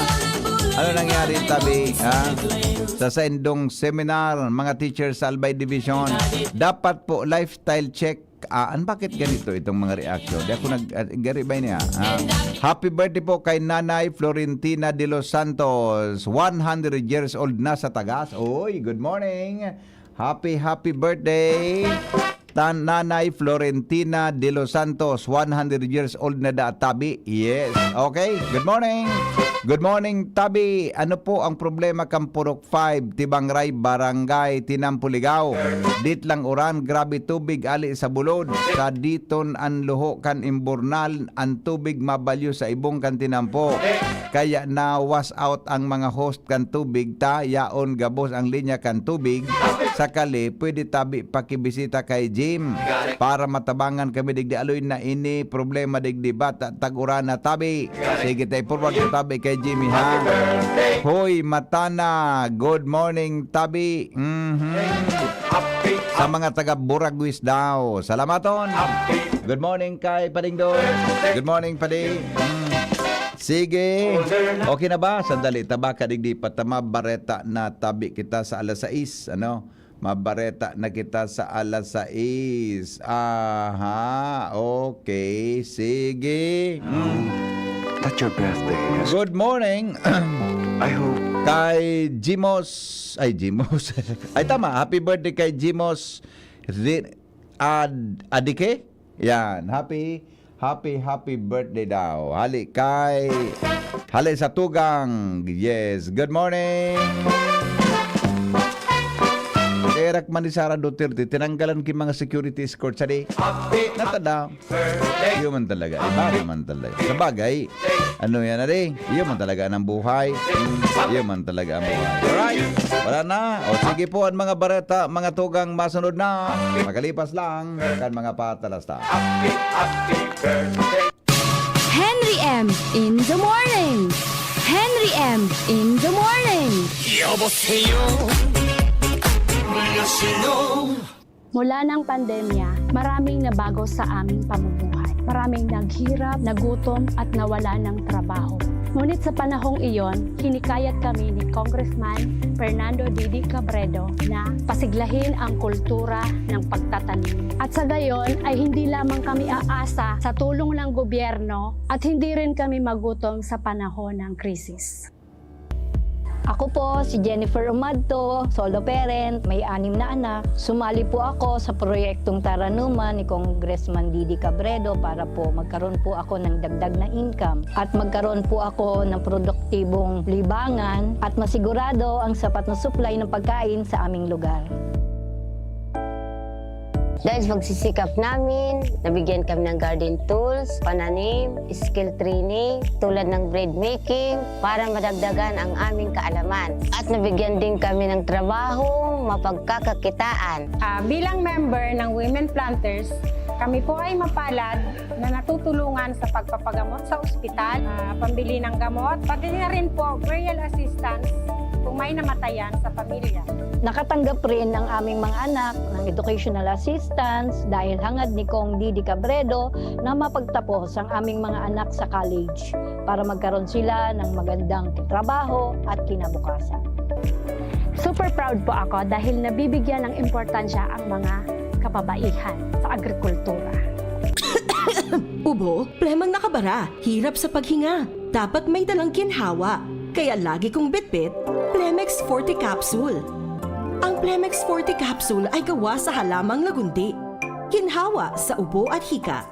Ano nangyari, tabi? Ah? Sa saindong seminar, mga teachers sa Albay Division, dapat po lifestyle check. Ah, an bakit ganito itong mga reaction? Di ako nag-, ah, gari ba niya? Ah. Happy birthday po kay Nanay Florentina de los Santos, one hundred years old na sa Tagas. Oy, good morning. Happy, happy birthday, Tan-, Nanay Florentina de los Santos, one hundred years old na da, tabi. Yes. Okay. Good morning. Good morning, tabi. Ano po ang problema kan Purok five, Tibangray, Barangay Tinampo, Ligao? Dit lang uran, grabe tubig ali sa bulod. Sa diton an luho kan imburnal, an tubig mabalyo sa ibong kan Tinampo. Kaya na wash out ang mga hose kan tubig ta, yaon gabos ang linya kan tubig. Sakali, pwede tabi pakibisita kay Jim para matabangan kami digdi. Aloy na ini problema digdi, bata tag-uran na tabi. Sige, tay forward ko tabi kay Jimmy, ha? Hoy, Matana, good morning, tabi. Mhm. Sa mga taga Buraguis daw. Salamaton. Good morning kay Pading Dol. Good morning, Padi. Mm. Sige. Okay na ba? Sandali. Taba ka digdi pa ta, mabareta na tabi kita sa alas sais, ano? Mabareta na kita sa alas sais. Aha. Okay. Sige. Mm. That's your birthday, yes? Good morning. I hope. Kay Jimos. Ay, Jimos. Ay, tama. Happy birthday kay Jimos Ri-, Ad-, Adike? Yan. Happy, happy, happy birthday daw. Hali kay, hali sa Tugang. Yes. Good morning. Erak man ni Sara Duterte, tinanggalan ki mga security escort sa di. Natada. Iyo man talaga. Iba naman talaga. Sa bagay, ano yan, ari? Iyo man talaga ang buhay. Mm, iyo man talaga ang buhay. Alright. Wala na. O sige po, ang mga bareta, mga tugang, masunod na. Makalipas lang kan mga patalasta. Henry M in the morning. Henry M in the morning. 여보세요. 안녕하세요. Mula ng pandemya, maraming nabago sa aming pamumuhay. Maraming naghirap, nagutom at nawala ng trabaho. Ngunit sa panahong iyon, hinikayat kami ni Congressman Fernando Didi Cabredo na pasiglahin ang kultura ng pagtatanim. At sa gayon ay hindi lamang kami aasa sa tulong ng gobyerno at hindi rin kami magutom sa panahon ng krisis. Ako po si Jennifer Umadto, solo parent, may anim na anak. Sumali po ako sa proyektong Taranuman ni Congressman Didi Cabredo para po magkaroon po ako ng dagdag na income at magkaroon po ako ng produktibong libangan at masigurado ang sapat na supply ng pagkain sa aming lugar. Dahil sa pagsisikap namin, nabigyan kami ng garden tools, pananim, skill training, tulad ng bread making, para madagdagan ang aming kaalaman. At nabigyan din kami ng trabahong mapagkakakitaan. Ah, bilang member ng Women Planters, kami po ay mapalad na natutulungan sa pagpapagamot sa ospital, ah, pambili ng gamot, pati na rin po burial assistance kung may namatayan sa pamilya. Nakatanggap rin ang aming mga anak ng educational assistance dahil hangad ni Cong Didi Cabredo na mapagtapos ang aming mga anak sa college para magkaroon sila ng magandang trabaho at kinabukasan. Super proud po ako dahil nabibigyan ng importansya ang mga kababaihan sa agrikultura. Ubo, plemang nakabara, hirap sa paghinga. Dapat may dalang ginhawa. Kaya lagi kong bitbit, Plemex Forte Capsule. Ang Plemex Forte Capsule ay gawa sa halamang lagundi. Ginhawa sa ubo at hika.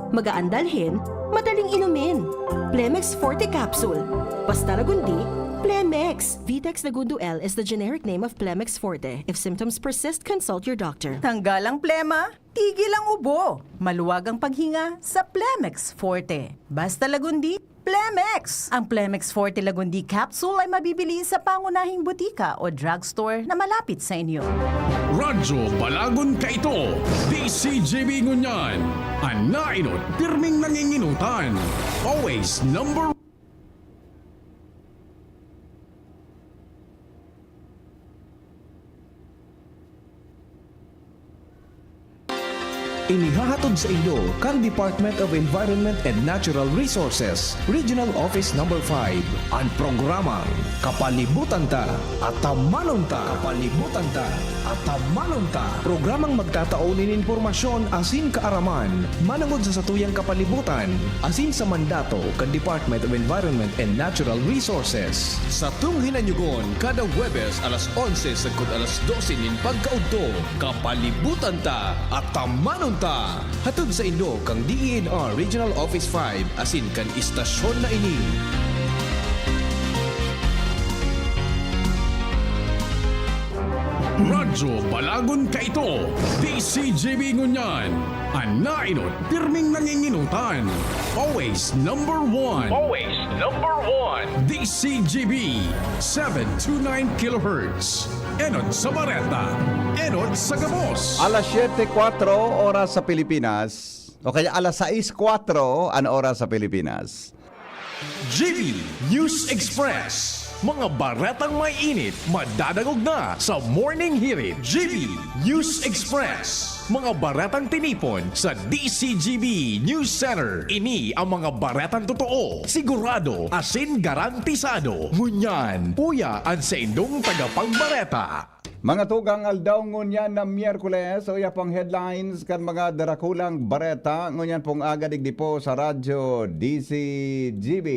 Magaan dalhin, madaling inumin. Plemex Forte Capsule. Basta lagundi, Plemex. Vitex Lagundo L is the generic name of Plemex Forte. If symptoms persist, consult your doctor. Tanggal ang plema, tigil ang ubo. Maluwag ang paghinga sa Plemex Forte. Basta lagundi, Plemex! Ang Plemex Forte Lagundi Capsule ay mabibili sa pangunahing butika o drugstore na malapit sa inyo. Radyo Balagon Kaito, D C G B ngunyan. An nainot, pirming nanginginutan. Always number Inihahatod saindo kan Department of Environment and Natural Resources, Regional Office Number five, an programang Kapalibutan Ta, Atamanon Ta. Kapalibutan Ta, Atamanon Ta. Programang magtatao nin impormasyon asin kaaraman manongod sa satuyang kapalibutan asin sa mandato kan Department of Environment and Natural Resources. Satong hinanyugon kada Huwebes alas onse sagkod alas dose nin pagkaudto. Kapalibutan Ta, Atamanon Ta. Hatod saindo kan D E N R Regional Office five asin kan istasyon na ini. Radyo Balagon Kaito, D C G B ngunyan. An nainot, pirming nanginginutan. Always number one. Always number one. D C G B, seven two nine kilohertz. Enot sa bareta, enot sa gabos. Alas siyete kwatro oras sa Pilipinas, o kaya alas sais kwatro an oras sa Pilipinas. G B News Express. Mga baretang may init, madadangog na sa Morning Hirit. G B News Express. Mga baretang tinipon sa D C G B News Center. Ini ang mga baretang totoo, sigurado, asin garantisado. Ngunyan, uya an saindong tagapagbareta. Mga tugang, aldaw ngunyan na Miyerkules, uya pang headlines kan mga darakulang bareta ngunyan pong aga digdi po sa Radyo D C G B.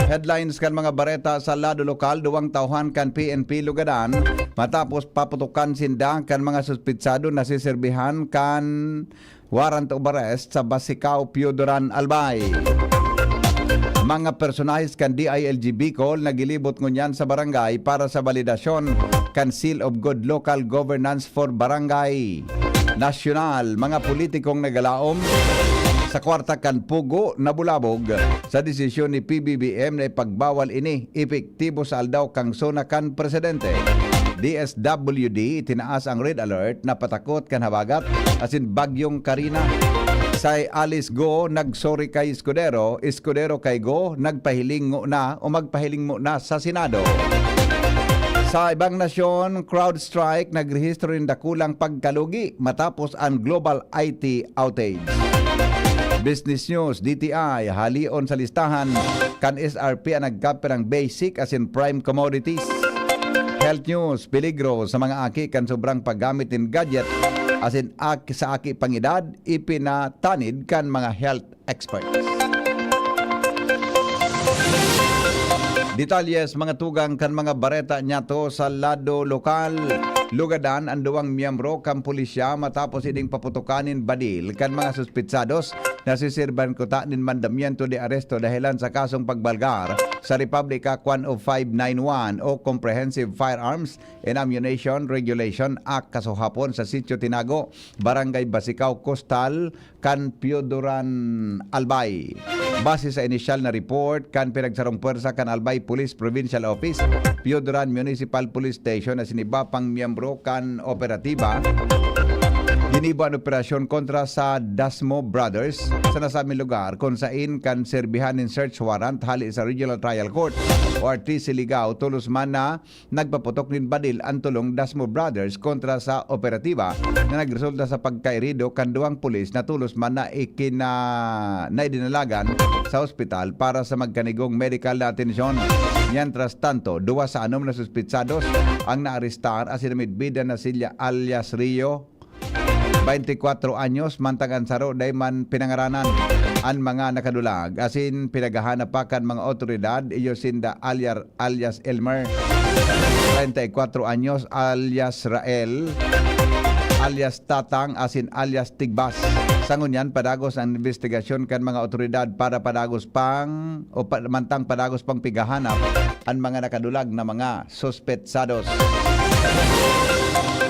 Headlines kan mga bareta sa lado lokal, duwang tauhan kan P N P lugadan matapos paputokan sinda kan mga suspitsado na siserbihan kan warrant of arrest sa Basicao, Pioduran, Albay. Mga personahes kan D I L G Bicol nagilibot ngunyan sa barangay para sa balidasyon kan Seal of Good Local Governance for Barangay. Nasyonal, mga politikong nagalaom sa kwarta kan Pugo nabulabog sa desisyon ni P B B M na ipagbawal ini epektibo sa aldaw kan SONA kan presidente. D S W D, itinaas ang red alert na patakot kan habagat asin Bagyong Karina. Si Alice Go nag-sorry kay Escudero, Escudero kay Go nagpahiling ngona o magpahiling ngona sa Senado. Sa ibang nasyon, CrowdStrike nagrehistro nin dakulang pagkalugi matapos an global I T outage. Business News, D T I, haleon sa listahan kan S R P an nagkapirang basic asin prime commodities. Health News, peligro sa mga aki kan sobrang paggamit nin gadget asin ak-, sa aki pang edad, ipinatanid kan mga health experts. Detalles, mga tugang kan mga bareta niyato sa lado lokal. Lugadan an duwang miyembro kan pulisya matapos ining paputokan nin badil kan mga suspitsados na siserbihan kuta nin mandamiento de aresto dahelan sa kasong pagbalgar sa Republic Act one oh five nine one o Comprehensive Firearms and Ammunition Regulation Act, kaso hapon sa Sitio Tinago, Barangay Basicao, Costal, kan Pioduran, Albay. Base sa inisyal na report kan pinagsarong pwersa kan Albay Police Provincial Office, Pioduran Municipal Police Station asin iba pang miyembro kan operatiba, D Ginibo an operasyon kontra sa Dasmo Brothers sa nasabing lugar, kun sain kan serbihan nin search warrant hali sa Regional Trial Court o R T C Ligao, tolos man na nagpaputok nin badil an tolong Dasmo Brothers kontra sa operatiba na nagresulta sa pagkairido kan duwang pulis na tolos man na ikina-, na idinalagan sa ospital para sa magkanigong medical na atensyon. Mientras tanto, duwa sa anom na suspetsados ang naarestar asin namidbidan na silya alias Rio, twenty-four anyos, mantang an saro dai man pinangaranan. An mga nakadulag asin pinaghahanap pa kan mga awtoridad, iyo sinda aliar-, alias Elmer, twenty-four anyos, alias Rael, alias Tatang, asin alias Tigbas. Sa ngunyan, padagos ang investigasyon kan mga awtoridad para padagos pang, o pa, mantang padagos pang pighahanap an mga nakadulag na mga suspetsados.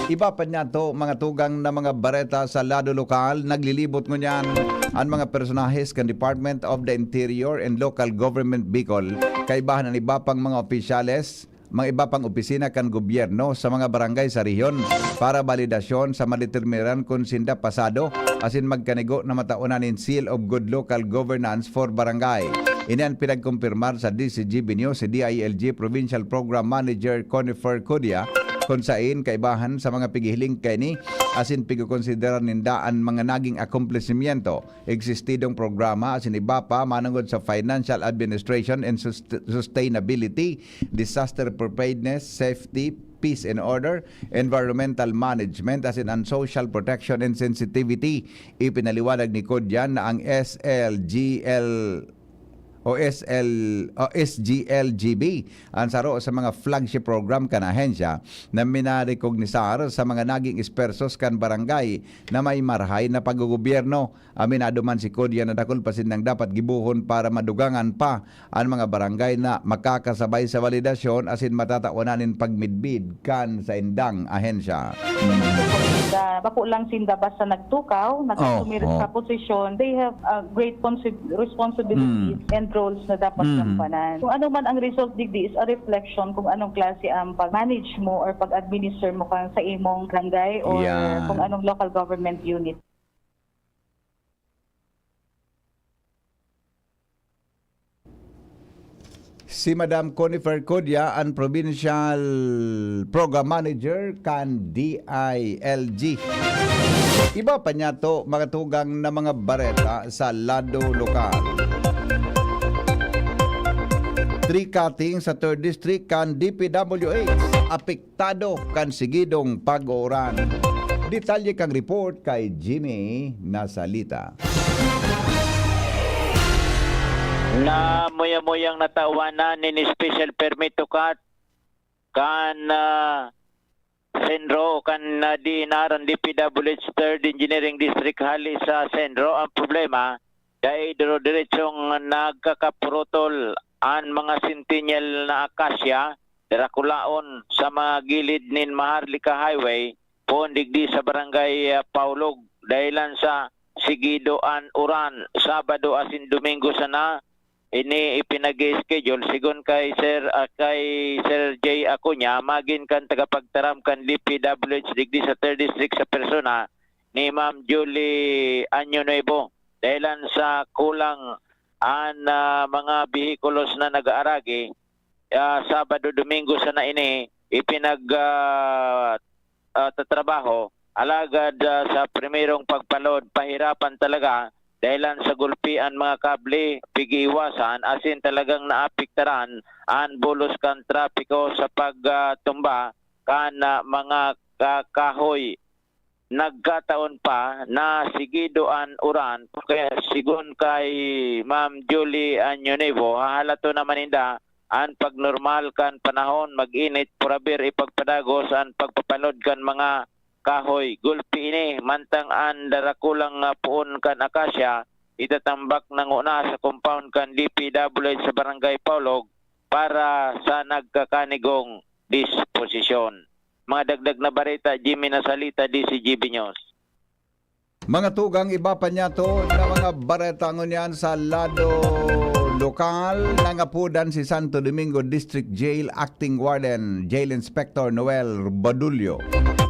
Iba pa niyato, mga tugang na mga bareta sa lado lokal, naglilibot ngunyan an mga personahes kan Department of the Interior and Local Government Bicol, kaibahan an iba pang mga opisyales, mga iba pang opisina kan gobyerno sa mga barangay sa rehiyon para balidasyon sa madeterminan kun sinda pasado asin magkanigo na mataonan nin Seal of Good Local Governance for Barangay. Ini an pinagkumpirmar sa D C G B News si D I L G Provincial Program Manager Conifer Cudia, kun sain kaibahan sa mga pighihiling kaini asin pigkokonsidera ninda an mga naging akomplesimiento, existidong programa asin iba pa manongod sa financial administration and sust-, sustainability, disaster preparedness, safety, peace and order, environmental management, asin an social protection and sensitivity. Ipinaliwanag ni Cudia na ang S L G L o S L, o S G L G B, ang saro sa mga flagship program kan ahensya na minarekognisar sa mga naging espersos kan barangay na may marahay na paggogobyerno. Aminado man si Cudia na dakul pa sindang dapat gibohon para madugangan pa an mga barangay na makakasabay sa validasyon asin matatawanan nin pagmidbid kan saindang ahensya. Sa bako lang sinda basta nagtukaw, nag-assume Oo. sa posisyon, they have a great consi- responsibility Mm. and roles na dapat Mm. gampanan. Kung ano man ang result digdi is a reflection kung anong klase ang pag-manage mo or pag-administer mo kan sa imong barangay or Yeah. kung anong local government unit. Si Madam Conifer Cudia, an Provincial Program Manager kan D I L G. Iba pa niyato, mga tugang na mga bareta sa lado lokal. Tree cutting sa third District kan D P W H. Apektado kan sigidong pag-uuran. Detalye kan report kay Jimmy Nasalita. Na muya-muyang natawanan nin special permit to cut kan, ah, Senro o kan, ah, D N R, ang D P W H Third Engineering District hali sa Senro. Ang problema, dai diro-diretsong nagkakapurutol an mga sentinel na akasya, darakulaon sa mga gilid nin Maharlika Highway, poon digdi sa Barangay, ah, Paulog, dahilan sa sigido an uran. Sabado asin Domingo sana ini ipinag-schedule. Sigon kay Sir, ah, kay Sir Jay Acuña, magin kan tagapagtaram kan D P W H digdi sa Third District sa persona ni Ma'am Julie Año Nuevo. Dahilan sa kulang an, ah, mga behikulos na nag-aaragi, ah, Sabado, Domingo sana ini ipinag, ah, ah, tatrabaho. Alagad, ah, sa primerong pagpalod, pahirapan talaga dahilan sa gulpi an mga kable, pig-iiwasan, asin talagang naapektaran an bulos kan trapiko sa pagtumba kan, ah, mga ka-, kahoy. Nagkataon pa na sigido an uran, kaya sigon kay Ma'am Julie Año Nuevo, hahalaton naman ninda an pagnormal kan panahon, mag-init, purabir ipagpadagos an pagpapalod kan mga kahoy. Gulpi ini, mantang an darakulang, ah, puon kan akasya itatambak na nguna sa compound kan D P W H sa Barangay Paulog para sa nagkakanigong disposisyon. Mga dagdag na bareta, Jimmy Nasalita, D C G B News. Mga tugang, iba pa niyato na mga bareta ngunyan sa lado lokal. Nangapudan si Santo Domingo District Jail Acting Warden, Jail Inspector Noel Badulio.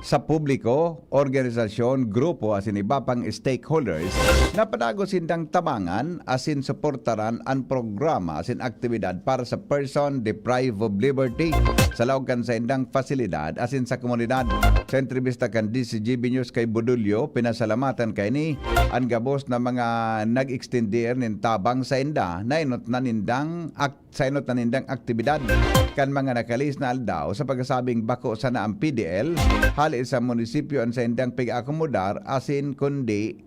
sa publiko, organisasyon, grupo asin iba pang stakeholders na padagos sindang tabangan asin suportaran an programa asin aktibidad para sa person deprived of liberty sa laog kan saindang pasilidad asin sa komunidad. Sa entrebista kan D Z G B News kay Bodulio, pinasalamatan kaini an gabos na mga nag-extender nin tabang sainda na inot na nindang ak- sa inot na nindang aktibidad kan mga nakalihis na aldaw sa pagkasabing bako sana ang P D L hali sa munisipyo an saindang pig-akomodar asin kundi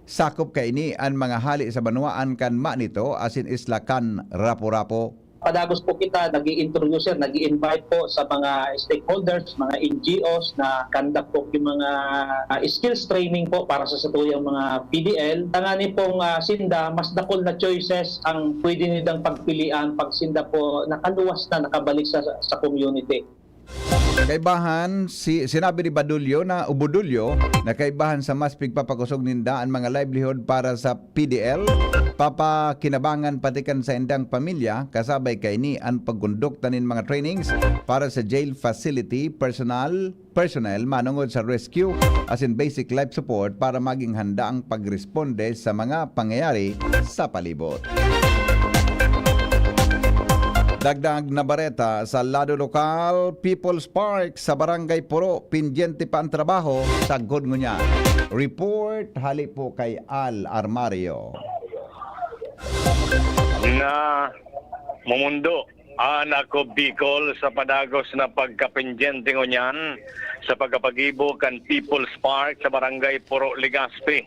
sakop kaini an mga hali sa banwaan kan Manito asin Isla kan Rapu-Rapu. Padagos po kita nag-i-introduce, nag-i-invite po sa mga stakeholders, mga N G Os na conduct po yung mga, ah, skills training po para sa satuyang mga P D L. Tanganing pong, ah, sinda, mas dakul na choices ang pwede nilang pagpilian pag sinda po nakaluwas na, nakabalik sa, sa community. Kaibahan, si, sinabi ni Badulyo na, o Budulyo, na kaibahan sa mas pigpapakosog ninda an mga livelihood para sa P D L, papakinabangan pati kan saindang pamilya, kasabay kaini an pagkondukta nin mga trainings para sa jail facility personnel, personnel manongod sa rescue asin basic life support para maging handa ang pagresponde sa mga pangyayari sa palibot. Dagdag na bareta sa lado lokal, People's Park sa Barangay Puro, pendyente pa ang trabaho, sagkod ngunyan. Report hali po kay Al Armario. Na mumundo an Ako Bicol sa padagos na pagkapendyente ngunyan sa pagkapagibo kan People's Park sa Barangay Puro, Legazpi.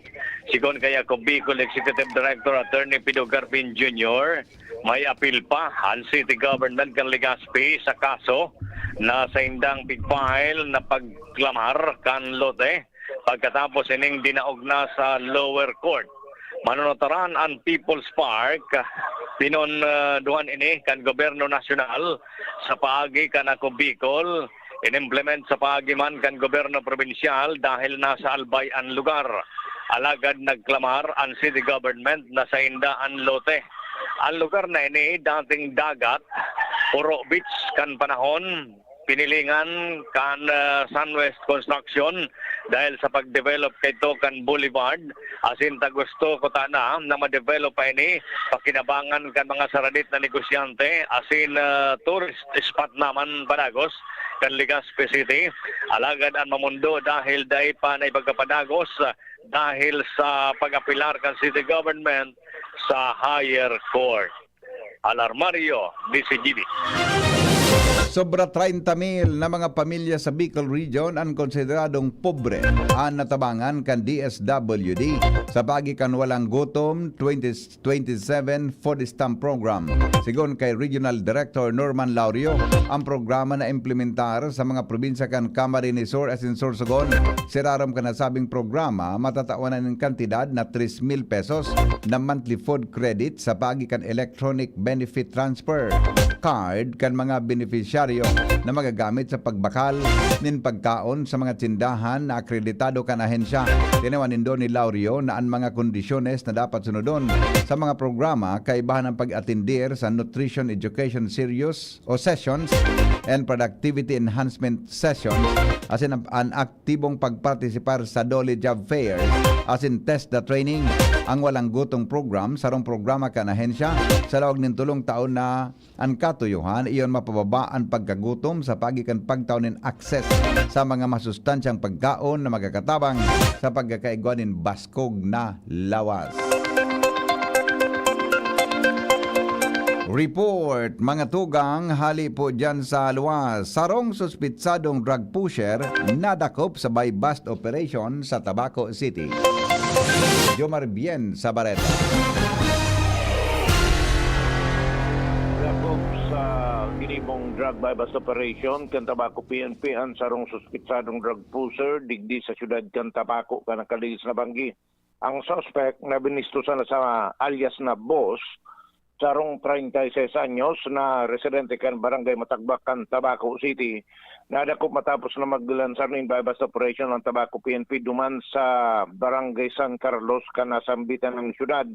Sigon kay Ako Bicol Executive Director Attorney Pido Garpin Junior, may apil pa an city government kan Legazpi sa kaso na saindang pig-file na pagklamar kan lote pagkatapos ining dinaog na sa lower court. Manunutaran an People's Park, pinondohan ini kan gobyerno nasyonal sa paagi kan Ako Bicol, inimplement sa paagi man kan gobyerno probinsyal dahil nasa Albay an lugar. Alagad nagklamar an city government na sainda an lote. An lugar na ini dating dagat, puro beach kan panahon pinilingan kan, ah, Sunwest Construction dahil sa pag-develop kaito kan boulevard, asin ta gusto kutana na ma-develop pa ini pakinabangan kan mga saradit na negosyante asin, ah, tourist spot naman padagos kan Legazpi City. Alagad an mamundo dahil dai pa na ipagkapadagos, ah, dahil sa pag-apelar kan city government sa higher court. Alarmario, D Z G B. Sobra treinta mil na mga pamilya sa Bicol Region an konsideradong pobre an natabangan kan D S W D sa paagi kan Walang Gutom twenty twenty-seven Food Stamp Program. Sigon kay Regional Director Norman Laurio, ang programa na implementar sa mga probinsya kan Camarines Sur asin Sorsogon. Sirarom kan nasabing programa, matatawan na nin kantidad na tres mil pesos na monthly food credit sa paagi kan electronic benefit transfer card kan mga benepisyaryo na magagamit sa pagbakal nin pagkaon sa mga tindahan na akreditado kan ahensya. Tinawan nindo ni Laurio na an mga kondisyones na dapat sunodon sa mga programa kaibahan ang pag-atendir sa nutrition education series o sessions and productivity enhancement sessions asin an, an aktibong pagpartisipar sa DOLE Job Fair asin TESDA training. Ang Walang Gutom Program, sarong programa kan ahensya sa laog nin tolong taon na an katuyohan iyon mapababa an pagkagutom sa paagi kan pagtao nin access sa mga masustansyang pagkaon na magkakatabang sa pagkakaigwa nin baskog na lawas. Report, mga tugang, hali po dyan sa luwas. Sarong suspitsadong drug pusher nadakop sa buy-bust operation sa Tabaco City. Jomar Bien sa Bareta. Dakop sa ginibong drug buy-bust operation kan Tabaco P N P an sarong suspitsadong drug pusher digdi sa siyudad kan Tabaco kan nakalihis na banggi. Ang suspect na binisto sana sa alias na Boss, sarong treinta y seis anyos na residente kan Barangay Matagbak kan Tabaco City, nadakop matapos na maglansar nin buy-bust operation ang Tabaco P N P duman sa Barangay San Carlos kan nasambitan ng syudad.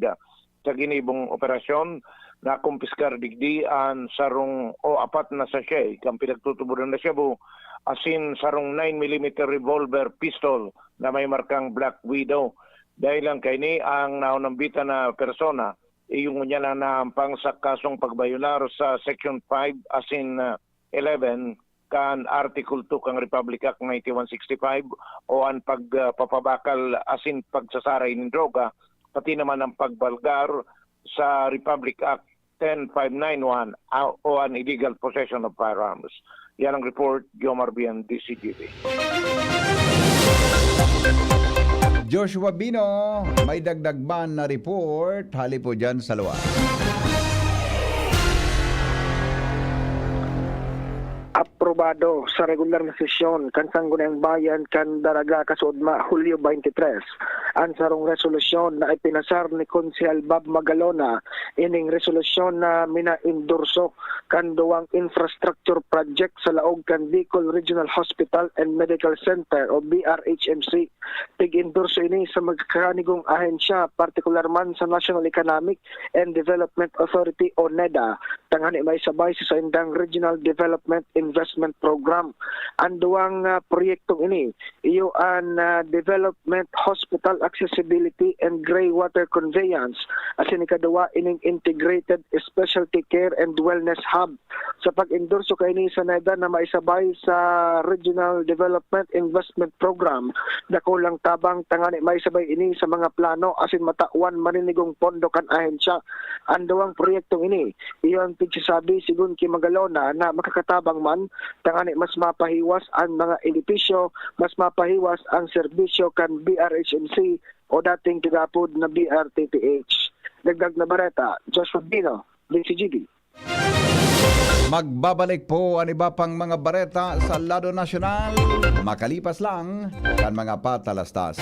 Sa ginibong operasyon, nakumpiskar digdi an sarong o apat na sachet kan pinagtutubodan na shabu asin sarong nine millimeter revolver pistol na may markang Black Widow. Dahil lang kaini, ang naunambitan na persona, iyo ngunyan ang nahampang sa kasong pagbayolar sa Section five asin, ah, eleven kan Article two kan Republic Act ninety-one sixty-five o an pagpapabakal asin pagsasaray nin droga, pati naman ang pagbalgar sa Republic Act ten five nine one, ah, o an illegal possession of firearms. Yan ang report, Jomar Bian, D C G B. Joshua Bino, may dagdag man na report hali po dyan sa luwas. Aprobado sa regular na sesyon kan Sangguniang Bayan kan Daraga, Kasuodma, Hulyo twenty-three, an sarong resolusyon na ipinasar ni Konsehal Bob Magalona. Ining resolusyon na minaendorso kan duwang infrastructure project sa laog kan Bicol Regional Hospital and Medical Center o B R H M C. Pig-endorso ini sa magkakanigong ahensya, partikular man sa National Economic and Development Authority o neda, tanganing maisabay sa saindang Regional Development Investment Program. An duwang, ah, proyektong ini, iyo an, ah, Development Hospital Accessibility and Grey Water Conveyance, asin ikaduwa ining Integrated Specialty Care and Wellness Hub. Sa pag-endorso kaini sa neda na maisabay sa Regional Development Investment Program, dakulang tabang tanganing maisabay ini sa mga plano asin matawan maninigong pondo kan ahensya. An duwang proyektong ini, iyo an pigsasabi, sigon ki Magalona, na makakatabang man tanganing mas mapahiwas an mga edipisyo, mas mapahiwas ang serbisyo kan B R H M C o dating gagapod na B R T T H. Dagdag na bareta, Joshua Bino, D C G B. Magbabalik po an iba pang mga bareta sa lado nasyonal, makalipas lang kan mga patalastas.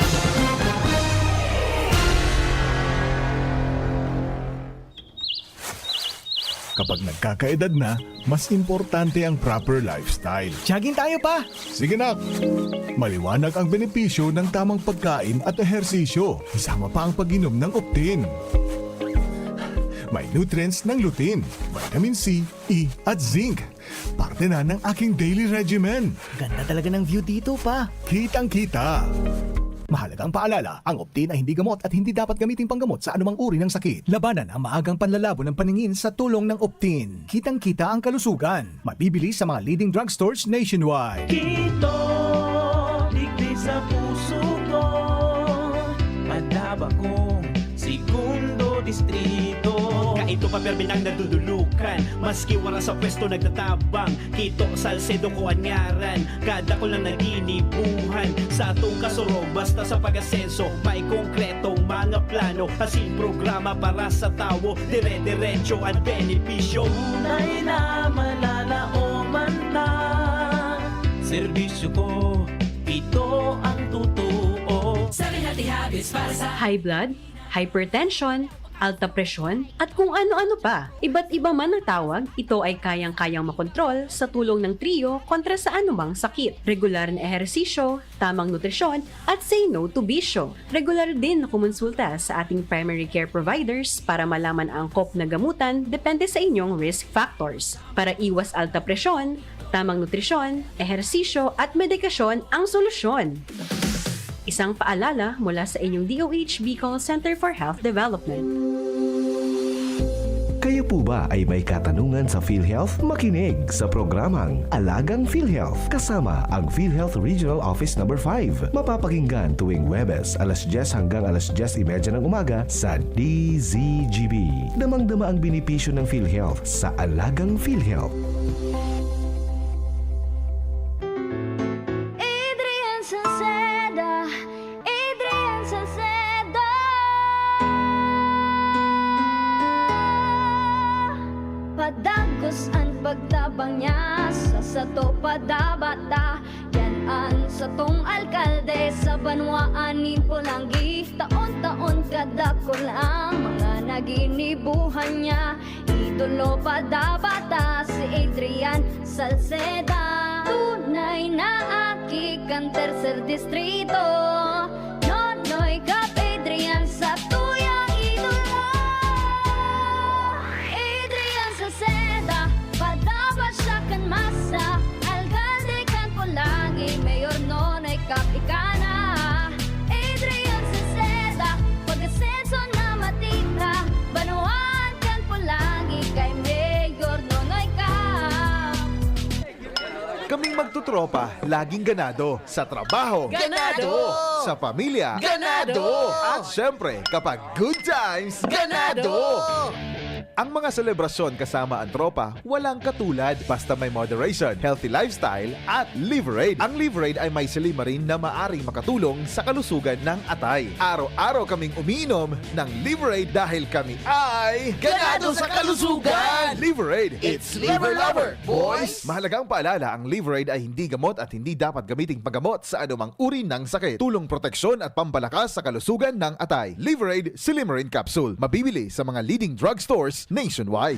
Kapag nagkakaedad na, mas importante ang proper lifestyle. Jogging tayo, pa! Sige, nak! Maliwanag ang benepisyo ng tamang pagkain at ehersisyo, kasama pa ang pag-inom ng Optin. May nutrients ng lutein, vitamin C, E, at zinc. Parte na ng aking daily regimen. Ganda talaga ng view dito, pa. Kitang-kita. Mahalagang paalala, ang Optin ay hindi gamot at hindi dapat gamiting panggamot sa anumang uri ng sakit. Labanan ang maagang panlalabo ng paningin sa tulong ng Optin. Kitang-kita ang kalusugan. Mabibili sa mga leading drugstores nationwide. Kito, digdi sa puso ko, madaba kong segundo distrito. Kaito pa permi nang nadudulukan, maski wala sa pwesto nagtatabang. Kito Salcedo ko an ngaran, kadakul na naginibuhan. Sa atong kasurog, basta sa pag-asenso, may konkretong mga plano, asin programa para sa tawo, dire-diretso an benepisyo. Tunay na malalaoman na serbisyo ko, ito ang totoo. Sabi natin habits para sa high blood, hypertension, alta presyon, at kung ano-ano pa. Iba't iba man ang tawag, ito ay kayang-kayang makontrol sa tulong ng Trio kontra sa anumang sakit. Regular na ehersisyo, tamang nutrisyon, at say no to bisyo. Regular din na kumonsulta sa ating primary care providers para malaman ang angkop na gamutan depende sa inyong risk factors. Para iwas alta presyon, tamang nutrisyon, ehersisyo at medikasyon ang solusyon. Isang paalala mula sa inyong D O H Bicol Center for Health Development. Kayo po ba ay may katanungan sa PhilHealth? Makinig sa programang Alagang PhilHealth kasama ang PhilHealth Regional Office Number five. Mapapakinggan tuwing Huwebes, alas dyes hanggang alas dyes y media ng umaga sa D Z G B. Damang-dama ang benepisyo ng PhilHealth sa Alagang PhilHealth. Adrian Salceda, Adrian Salceda. Padagos an pagtabang niya sa sato, padabata. Yan an satong alkalde sa banwaan nin Polangui. Taon-taon kadakul ang mga naginibuhan niya. Idolo pa dapat ta si Adrian Salceda. Tunay na aki kan Tercer Distrito. Nonoy Cap Adrian sa tuyang idolo. Tropa, laging ganado. Sa trabaho. Ganado! Sa pamilya. Ganado! At syempre, kapag good times. Ganado! Ang mga selebrasyon kasama ang tropa, walang katulad. Basta may moderation, healthy lifestyle, at Liverade. Ang Liverade ay may silymarin na maaring makatulong sa kalusugan ng atay. Araw-araw kaming umiinom ng Liverade dahil kami ay Ganado sa kalusugan! Liverade, it's Liver Lover, boys! Mahalagang paalala, ang Liverade ay hindi gamot at hindi dapat gamiting paggamot sa anumang uri ng sakit. Tulong proteksyon at pampalakas sa kalusugan ng atay. Liverade Silymarin Capsule. Mabibili sa mga leading drugstores nationwide.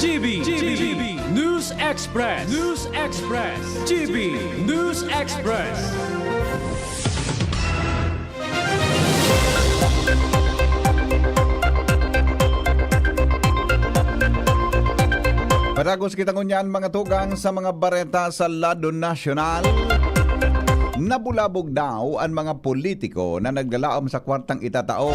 G B, G B, News Express, News Express, G B News Express. Padagos kita ngunyan, mga tugang, sa mga bareta sa lado nasyonal. Nabulabog daw an mga politiko na naglalaom sa kwartang itatao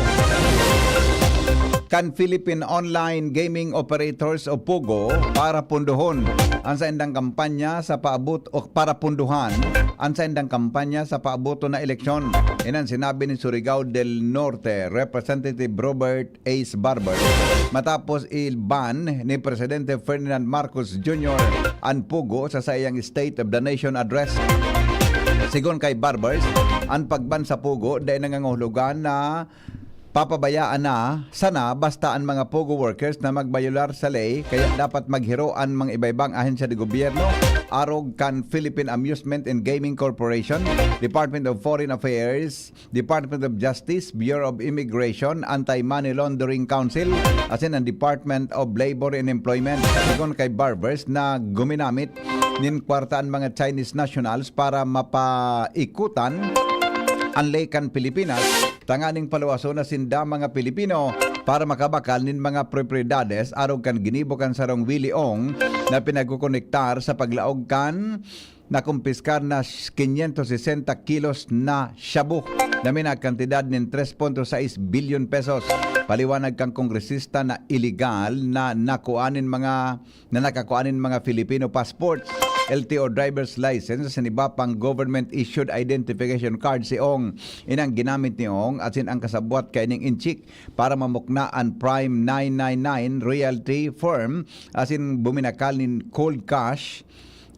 kan Philippine Online Gaming Operators o POGO para pundohon an saindang kampanya sa paabot o para punduhan an saindang kampanya sa paaboton na eleksyon. Iyan an sinabi ni Surigao del Norte Representative Robert Ace Barber matapos i-ban ni Presidente Ferdinand Marcos Junior an POGO sa saiyang State of the Nation Address. Sigon kay Barbers, an pagban sa POGO dai nangangahulugan na papabayaan na sana basta an mga POGO workers na magbayular sa ley, kaya dapat maghiro an mga iba-ibang ahensya de gobyerno, arog kan Philippine Amusement and Gaming Corporation, Department of Foreign Affairs, Department of Justice, Bureau of Immigration, Anti-Money Laundering Council, asin an Department of Labor and Employment. Sigon kay Barbers na guminamit nin kwarta an mga Chinese nationals para mapaikutan an ley kan Pilipinas, tanganing paluwason na sinda mga Pilipino para makabakal nin mga propiedades arog kan ginibo kan sarong Willie Ong na pinagkokonektar sa paglaog kan nakumpiskar na quinientos sesenta kilos na shabu na may nagkantidad nin tres punto sais bilyon pesos. Paliwanag kan kongresista na iligal na nakua nin mga, na nakakua nin mga Filipino passports, L T O driver's license, asin iba pang government-issued identification card si Ong. Inang ginamit ni Ong asin ang kasabwat kaining Inchik para mamukna an Prime nine nine nine Realty Firm asin buminakal nin cold cash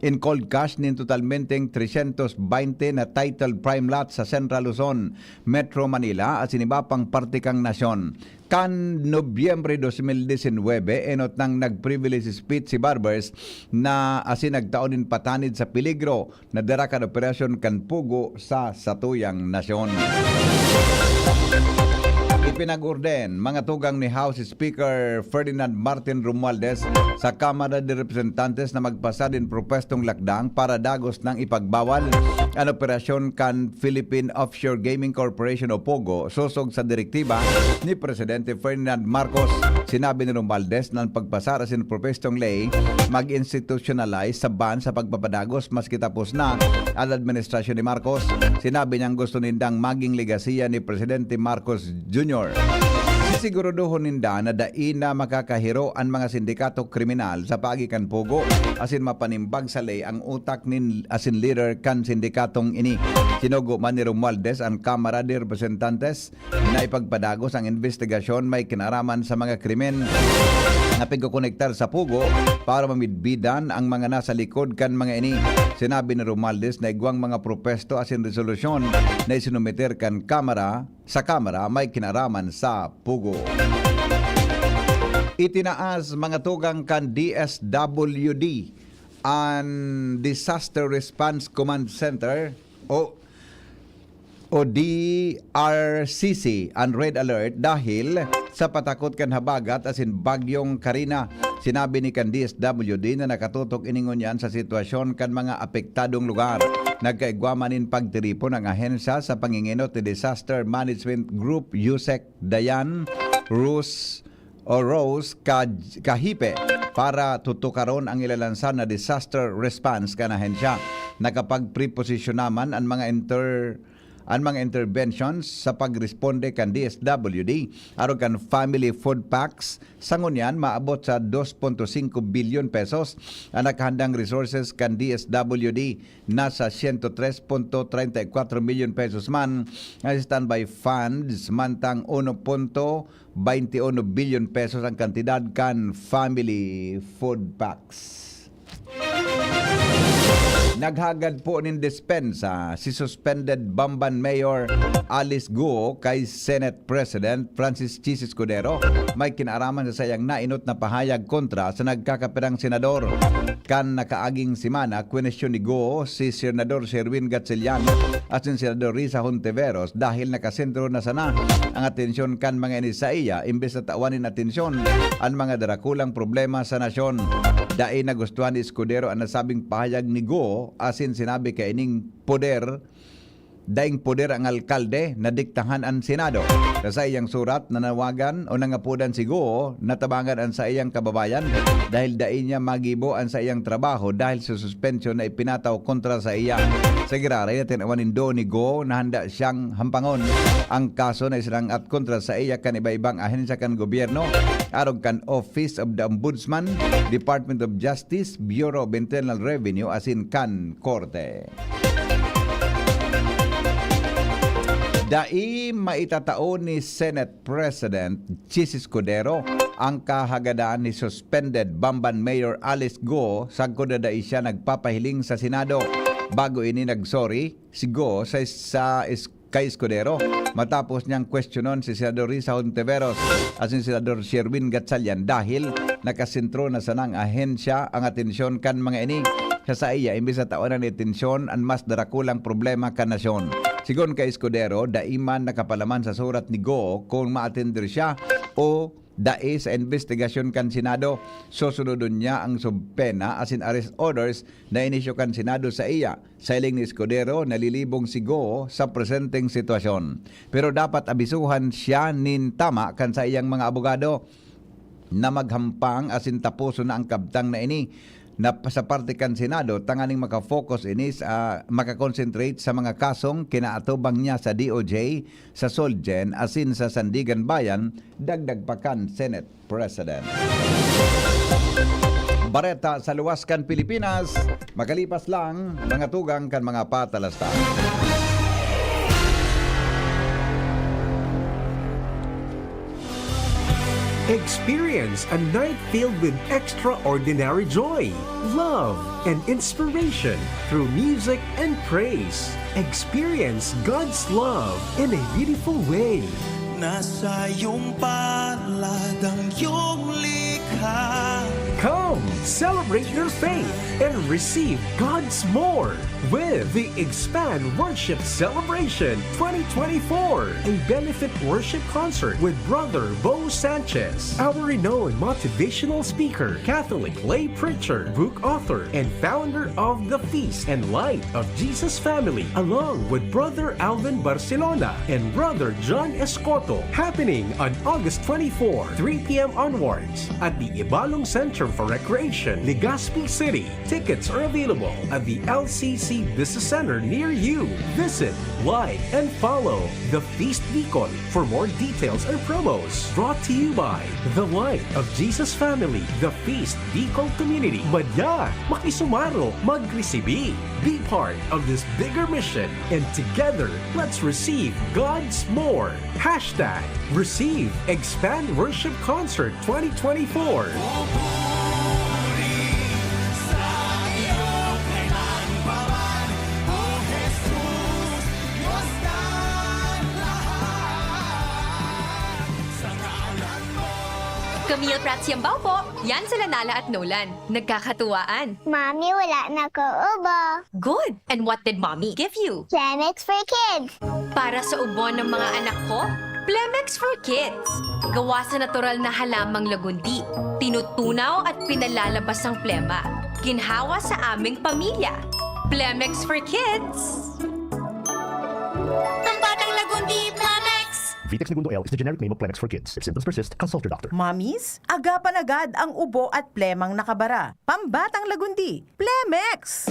in cold cash nin totalmenteng trescientos veinte na titled prime lot sa Central Luzon, Metro Manila, asin iba pang parte kan nasyon. Kan Nobyembre dos mil disinwebe, enot nang nag-privilege speech si Barbers na asin nagtao nin patanid sa peligro na dara kan operasyon kan POGO sa satuyang nasyon. Ipinag-orden, mga tugang, ni House Speaker Ferdinand Martin Romualdez sa Kamara de Representantes na magpasa nin propwestong lakdang para dagos nang ipagbawal an operasyon kan Philippine Offshore Gaming Corporation o POGO sosog sa direktiba ni Presidente Ferdinand Marcos. Sinabi ni Romualdez na an pagpasa asin propwestong ley mag-institutionalize sa ban sa pagpapadagos maski tapos na an administrasyon ni Marcos. Sinabi niyang gusto nindang maging legasiya ni Presidente Marcos Junior. Sisiguraduhon ninda na dai na makakahiro an mga sindikato kriminal sa paagi kan POGO asin mapanimbag sa ley ang utak nin asin leader kan sindikatong ini. Sinugo man ni Romualdez an Kamara de Representantes na ipagpadagos ang imbestigasyon may kinaraman sa mga krimen na pigkokonektar sa POGO para mamidbidan ang mga nasa likod kan mga ini. Sinabi ni Romualdez na igwang mga propwesto asin resolusyon na isinumiter kan Kamara, sa Kamara may kinaraman sa POGO. Itinaas, mga tugang, kan D S W D an Disaster Response Command Center o o D R C C an red alert dahil sa patakot kan habagat asin Bagyong Karina. Sinabi ni kan D S W D na nakatutok ini ngunyan sa sitwasyon kan mga apektadong lugar. Nagkaigwa man nin pagtiripon ang ahensya sa pangingenot ni Disaster Management Group, USEC, Dayan Rus o Rose Ka-, Kahipe para tutukaron ang ilalansa na disaster response kan ahensya. Nakapagpreposisyon naman an mga inter-, an mga interventions sa pagresponde kan D S W D arog kan family food packs. Sa ngunyan, maabot sa dos punto singko bilyon pesos an nakahandang resources kan D S W D. Nasa siyento tres punto treinta y kuatro milyon pesos man ang standby funds, mantang uno punto baynte uno bilyon pesos ang kantidad kan family food packs. Naghagad po nin dispensa si suspended Bamban Mayor Alice Guo kay Senate President Francis Chiz Escudero. May kinaaraman sa saiyang nainot na pahayag kontra sa nagkakapirang senador. Kan nakaaging semana, kwenesyon ni Guo si Senador Sherwin Gatchalian asin Senador Risa Hontiveros dahil nakasentro na sana ang atensyon kan mga ini saiya, imbes na tawan nin atensyon an mga darakulang problema sa nasyon. Dai nagustuhan ni Escudero an nasabing pahayag ni Guo asin sinabi kaining poder, daing poder ang alkalde na diktahan an Senado. Sa saiyang surat, nanawagan o nangapodan si Guo na tabangan an saiyang kababayan dahil dai niya magibo an saiyang trabaho dahil sa suspensyon na ipinataw kontra sa iya. Sa giraray na tinawan nindo ni Guo na handa siyang hampangon ang kaso na isinangat kontra sa iya kan iba-ibang ahensya kan gobyerno, arog kan Office of the Ombudsman, Department of Justice, Bureau of Internal Revenue asin kan Korte. Dai maitatao ni Senate President Chiz Escudero ang kahagadan ni suspended Bamban Mayor Alice Guo sagkod na dai siya nagpapahiling sa Senado. Bago ini nag-sorry si Guo sa, sa is-, kay Escudero matapos niyang kwestiyonon si Senador Risa Hontiveros asin Senador Sherwin Gatchalian dahil nakasentro na sanang ahensya ang atensyon kan mga ini sa saiya imbes na tawanan ni atensyon an mas darakulang problema kan nasyon. Sigon kay Escudero, dai man nakapalaman sa surat ni Guo kung maatender siya o dai sa imbestigasyon kan Senado. Susunodon niya ang subpoena asin arrest orders na inisyu kan Senado sa iya. Sa hiling ni Escudero, nalilibong si Guo sa presenteng sitwasyon. Pero dapat abisuhan siya nin tama kan saiyang mga abogado na maghampang asin taposon na ang kabtang na ini na pa-, sa parte kan Senado tanganing maka-focus ini sa, maka-concentrate sa mga kasong kinaatubang niya sa D O J, sa Solgen asin sa Sandiganbayan, dagdag pa kan Senate President. Bareta sa luwas kan Pilipinas, makalipas lang mga tugang kan mga patalastas. Experience a night filled with extraordinary joy, love, and inspiration through music and praise. Experience God's love in a beautiful way. Nasa iyong palad ang iyong likha. Come, celebrate your faith and receive God's more with the Expand Worship Celebration twenty twenty-four, a benefit worship concert with Brother Bo Sanchez, our renowned motivational speaker, Catholic lay preacher, book author, and founder of the Feast and Light of Jesus Family, along with Brother Alvin Barcelona and Brother John Escoto, happening on August twenty-four, three p m onwards, at the Ibalong Center for Recreation, Legazpi City. Tickets are available at the L C C Business Center near you. Visit, like, and follow The Feast Bicol for more details and promos. Brought to you by The Light of Jesus Family, The Feast Bicol Community. Madya, makisumaro, magresibi. Be part of this bigger mission, and together, let's receive God's more. Hashtag Receive Expand Worship Concert twenty twenty-four. Pupuri sa iyo kailan pa man, O Jesus, Diyos ng lahat. Sa ngalan mo. Camille Prats Yambao po. Yan sila Nala at Nolan. Nagkakatuwaan. Mami, wala na ko ubo. Good! And what did Mommy give you? Clemex for Kids. Para sa ubo ng mga anak ko, Plemex for Kids. Gawa sa natural na halamang lagundi. Tinutunaw at pinalalabas ang plema. Ginhawa sa aming pamilya. Plemex for Kids. Pambatang lagundi, Plemex! Vitex Negundo L is the generic name of Plemex for Kids. If symptoms persist, consult your doctor. Mommies, agapan agad ang ubo at plemang nakabara. Pambatang lagundi, Plemex!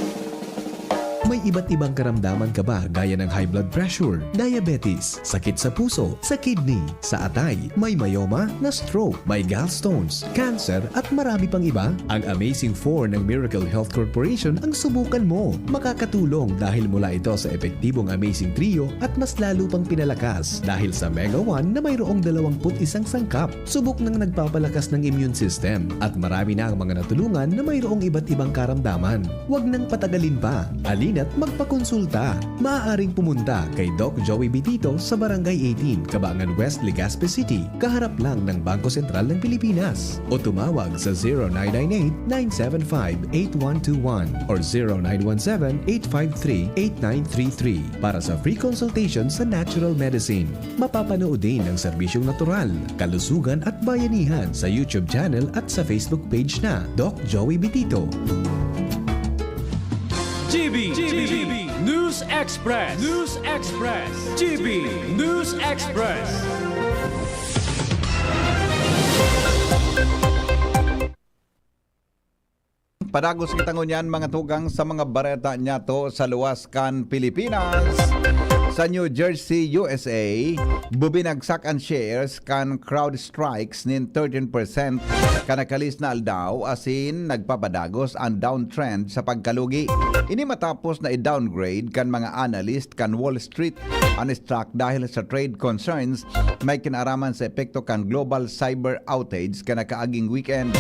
May iba't ibang karamdaman ka ba, gaya ng high blood pressure, diabetes, sakit sa puso, sa kidney, sa atay, may myoma, na-stroke, may gallstones, cancer, at marami pang iba? Ang Amazing Four ng Miracle Health Corporation ang subukan mo. Makakatulong dahil mula ito sa epektibong Amazing Trio at mas lalo pang pinalakas dahil sa Mega One na mayroong dalawang put isang sangkap. Subok nang nagpapalakas ng immune system at marami na ang mga natulungan na mayroong iba't ibang karamdaman. Huwag nang patagalin pa. Alina't magpakonsulta. Maaaring pumunta kay Doc Joey Bitito sa Barangay eighteen, Cabangan West, Legazpi City, kaharap lang ng Bangko Sentral ng Pilipinas. O tumawag sa zero nine nine eight, nine seven five, eight one two one or zero nine one seven, eight five three, eight nine three three para sa free consultation sa natural medicine. Mapapanood din ang serbisyong natural, kalusugan at bayanihan sa YouTube channel at sa Facebook page na Doc Joey Bitito. G B, G B, News Express, News Express, G B News Express. Padagos kita ngunyan, mga tugang, sa mga bareta niyato sa luwas kan Pilipinas. Sa New Jersey, U S A, bubinagsak an shares kan CrowdStrikes nin thirteen percent kan nakalis na aldaw, asin nagpapadagos an downtrend sa pagkalugi. Ini matapos na i-downgrade kan mga analyst kan Wall Street an stock dahil sa trade concerns may kinaaraman sa epekto kan global cyber outage kan nakaaging weekend.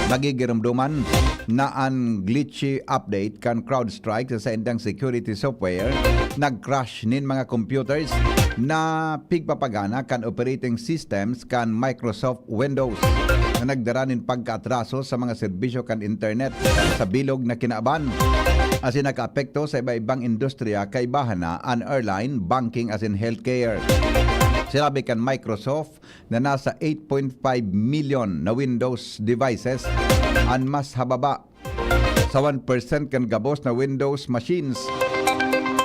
Nagigiromdoman na an glitchy update kan CrowdStrike sa saindang security software nag-crash nin mga computers na pigpapagana kan operating systems kan Microsoft Windows, na nagdara nin pagkaatraso sa mga serbisyo kan internet sa bilog na kinaban, asin nakaapekto sa iba-ibang industriya, kaibahan na an airline, banking asin healthcare. Sinabi kan Microsoft na nasa eight point five million na Windows devices an mas hababa sa one percent kan gabos na Windows machines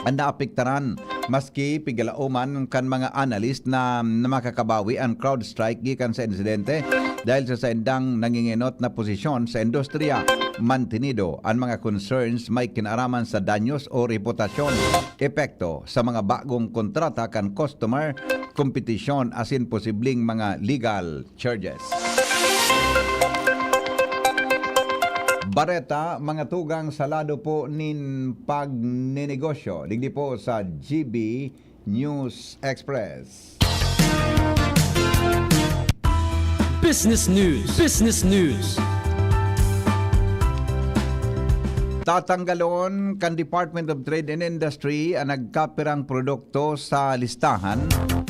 an naapektaran, maski pigalaoman kan mga analyst na, na makakabawi an CrowdStrike gikan sa insidente dahil sa saindang nangingenot na posisyon sa industriya. Mantinido an mga concerns may kinaaraman sa danyos o reputasyon, epekto sa mga bagong kontrata kan customer, kompetisyon asin posibleng mga legal charges. Bareta, mga tugang, sa lado po nin pagninegosyo, digdi po sa G B News Express. Business News. Business News. Tatanggalon kan Department of Trade and Industry an nagkapirang produkto sa listahan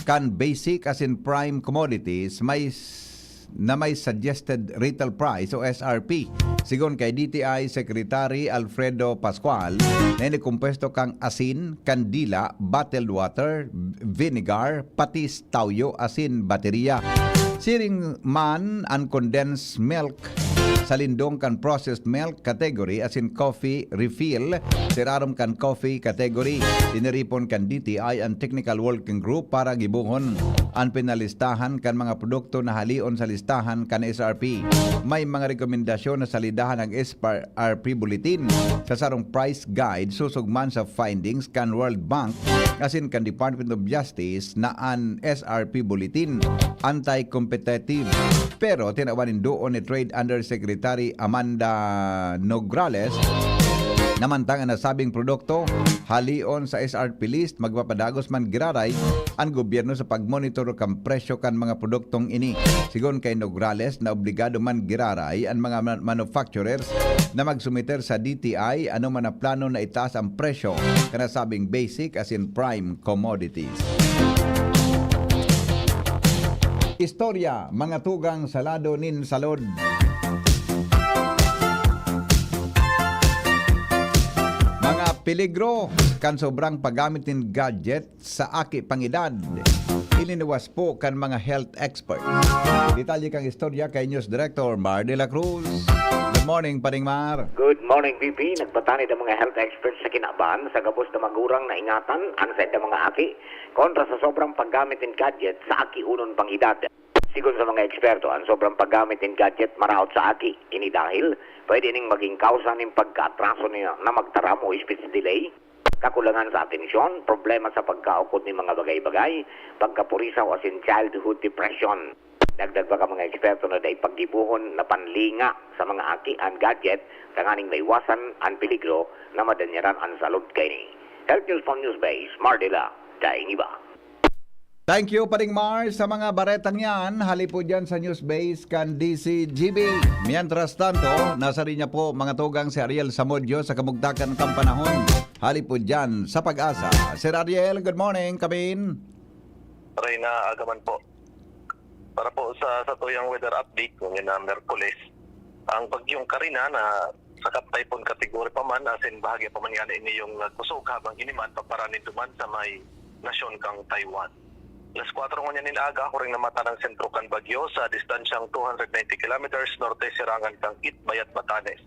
kan basic asin prime commodities may s-, na may suggested retail price o S R P. Sigon kay D T I Secretary Alfredo Pascual, na ini kompuesto kan asin, kandila, bottled water, vinegar, patis, tawyo asin bateriya. Siring man an condensed milk sa lindong kan processed milk category asin coffee refill sa irarom kan coffee category. Tiniripon kan D T I an Technical Working Group para gibohon an pinalistahan kan mga produkto na halion sa listahan kan S R P. May mga rekomendasyon na salidahan ang S R P bulletin sa sarong price guide sosog man sa findings kan World Bank asin kan Department of Justice na an S R P bulletin anti-competitive. Pero tinawan nin duon ni Trade Undersecretary Amanda Nograles na mantang an nasabing produkto halion sa S R P list, magpapadagos man giraray an gobyerno sa pagmonitor kan presyo kan mga produktong ini. Sigon kay Nograles, na obligado man giraray an mga ma-, manufacturers na magsumiter sa D T I anoman na plano na itaas ang presyo kan nasabing basic asin prime commodities. Istorya, mga tugang, sa lado nin salud. Mga peligro kan sobrang paggamit nin gadget sa aki pang edad. Ilinuwas po kan mga health experts. Detalye kan istorya kay News Director Mar de la Cruz. Good morning, Paring Mar. Good morning, B B. Nagpatanid ang mga health experts sa kinaban sa gabos na magurang na ingatan an saindang mga aki kontra sa sobrang paggamit nin gadget sa aki unon pang edad. Sigon sa mga eksperto, ang sobrang paggamit nin gadget maraot sa aki. Ini dahil pwede ning maging kausa nin pagkaatraso niya na magtaram o speech delay, kakulangan sa atensyon, problema sa pagkaukod nin mga bagay-bagay, pagkapurisaw asin childhood depression. Dagdag pa kan mga eksperto na dai paggibohon na panlinga sa mga aki an gadget tanganing maiwasan an peligro na madanyaran an salud kaini. Health News from Newsbase, Mardela, Daing Iba. Thank you, Paring Mars, sa mga baretang yan. Hali po dyan sa Newsbase kan D C G B. Mientras tanto, nasa linya po, mga tugang, si Ariel Samudio sa kamugtakan kan panahon. Hali po dyan sa Pag-asa. Sir Ariel, good morning. Come in. Reyna, aga man po. Para po sa satuyang weather update, ngunyan na Merkules, ang bagyong Karina na sakap typhoon category pa man, asin bahagya pa man ngani ini yung nagkusog habang ini man paparan nin duman sa may nasyon kang Taiwan. Alas kwatro ngunyan nin aga, huring namatan ang sentro kan bagyo sa distansyang two hundred ninety kilometers norte sirangan kang Itbayat, Batanes.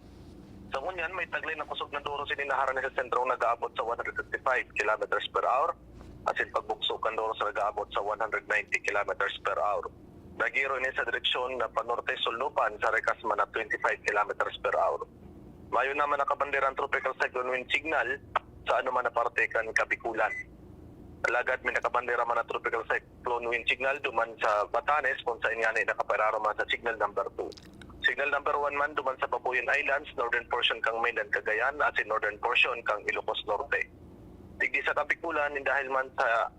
Sa ngunyan, may taglay na kusog na doros ini na harani sa sentrong nag-aabot sa one hundred fifty-five kilometers per hour, asin pagbugso kan doros nag-aabot sa one hundred ninety kilometers per hour. Nagiro ini sa direksyon na panorte-sulnupan sa rikas man na twenty-five kilometers per hour. Mayo naman nakabandera ang tropical cyclone wind signal sa anoman na parte kan Kabikulan. Alagad may nakabandera man na tropical cyclone wind signal duman sa Batanes, kung saen ngani nakapairaro man sa signal number two. Signal number one man duman sa Babuyan Islands, northern portion kang mainland Cagayan, asin northern portion kang Ilocos Norte. Digdi sa Kabikulan, nin dahil man sa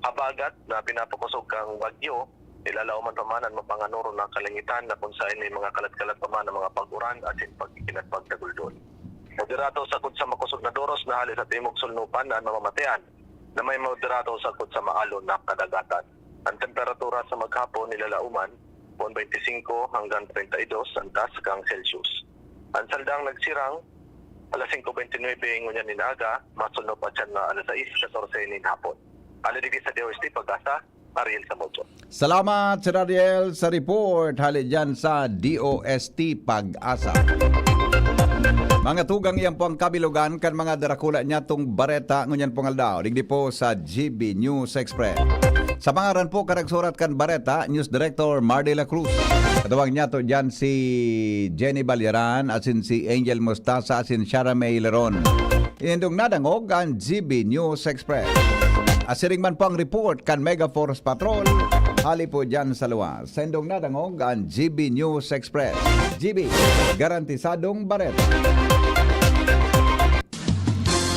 habagat na pinapakusog kang bagyo, nilalaoman pa man an mapanganoro na kalangitan na kung saen may mga kalat-kalat pa man na mga pag-uran asin pagkikinatpag na guldon. Moderado sagkod sa makosog na doros na hale sa timog sulnupan na an mamamatean na may moderado sagkod sa maalon na kadagatan. An temperatura sa maghapon nilalaoman, one twenty-five hanggang treinta y dos an taas kang Celsius. An saldang nagsirang alas singko bente nuebe ngunyan nin aga, masulnop pa siya na alas sais katorse nin hapon. Hale digdi sa D O S T Pag-asa, Ariel Samudio. Salamat, Sir Ariel, sa report hale dyan sa D O S T Pag-asa. Mga tugang, iyan po ang kabilugan kan mga darakula niyatong bareta ngunyan pong aldaw. Digdi po sa G B News Express. Sa pangaran po kan nagsurat kan bareta, News Director Mar de la Cruz. Katuwang niyato dyan si Jenny Balyaran, asin si Angel Mostaza, asin Shara May Leron. Indong nadangog an G B News Express. Asiring man po ang report kan Mega Force Patrol. Hali po dyan sa luwas. Sendong nadangog an G B News Express. G B, garantisadong bareta.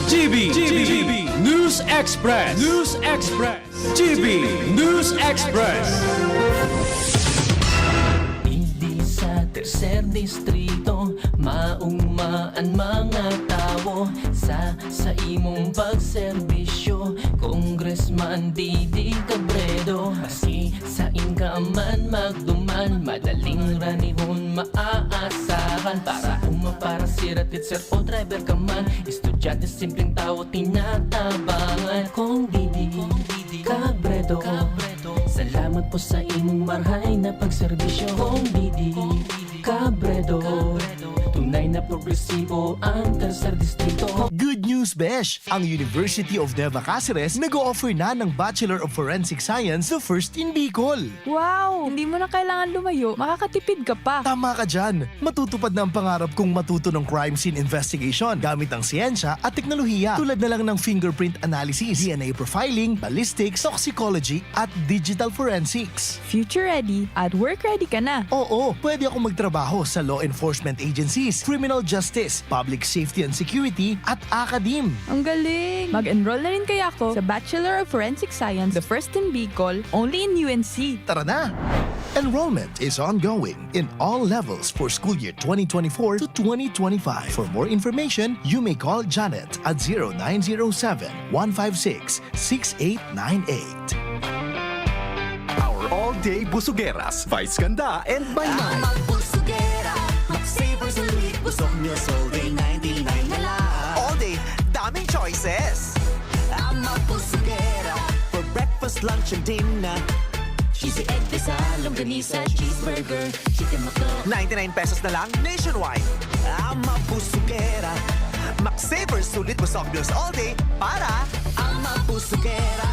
G B, G B, News Express. News Express. G B News Express. Digdi sa tercer distrito, maugma an mga tawo sa, sa imong pagserbisyo, Congressman Didi Cabredo. Maski sain ka man magduman, madaling ranihon maaasahan. Para uma, para sira, teacher o driver ka man, estudyante, simpleng tawo, tinatabangan. Kong Didi Cabredo, salamat po sa imong marhay na pagserbisyo. Kong Didi Cabredo, tunay na progresibo ang tercer distrito. Good news, besh! Ang University of Nueva Caceres nag-o-offer na ng Bachelor of Forensic Science the first in Bicol. Wow! Hindi mo na kailangan lumayo, makakatipid ka pa. Tama ka dyan! Matutupad na ang pangarap kong matuto ng crime scene investigation gamit ang siyensya at teknolohiya, tulad na lang ng fingerprint analysis, D N A profiling, ballistics, toxicology, at digital forensics. Future ready at work ready ka na. Oo, pwede akong magtrabaho sa law enforcement agencies, criminal justice, public safety and security, at academe. Ang galing! Mag-enroll na rin kaya ako sa Bachelor of Forensic Science, the first in Bicol, only in U N C. Tara na! Enrollment is ongoing in all levels for school year twenty twenty-four to twenty twenty-five. For more information, you may call Janet at zero nine zero seven, one five six, six eight nine eight. Our all-day busugeras, Vice Ganda and Baymay. Ang magbusugera, magsavers ulit, busog news all day, ninety-nine na lang. All day, daming choices. Ang magbusugera, for breakfast, lunch, and dinner. Cheesy egg pizza, longganisa, cheeseburger, chicken McDo. Ninety-nine pesos na lang nationwide. Ang mabusugera. Max Savers, sulit busog meals all day para ang mabusugera.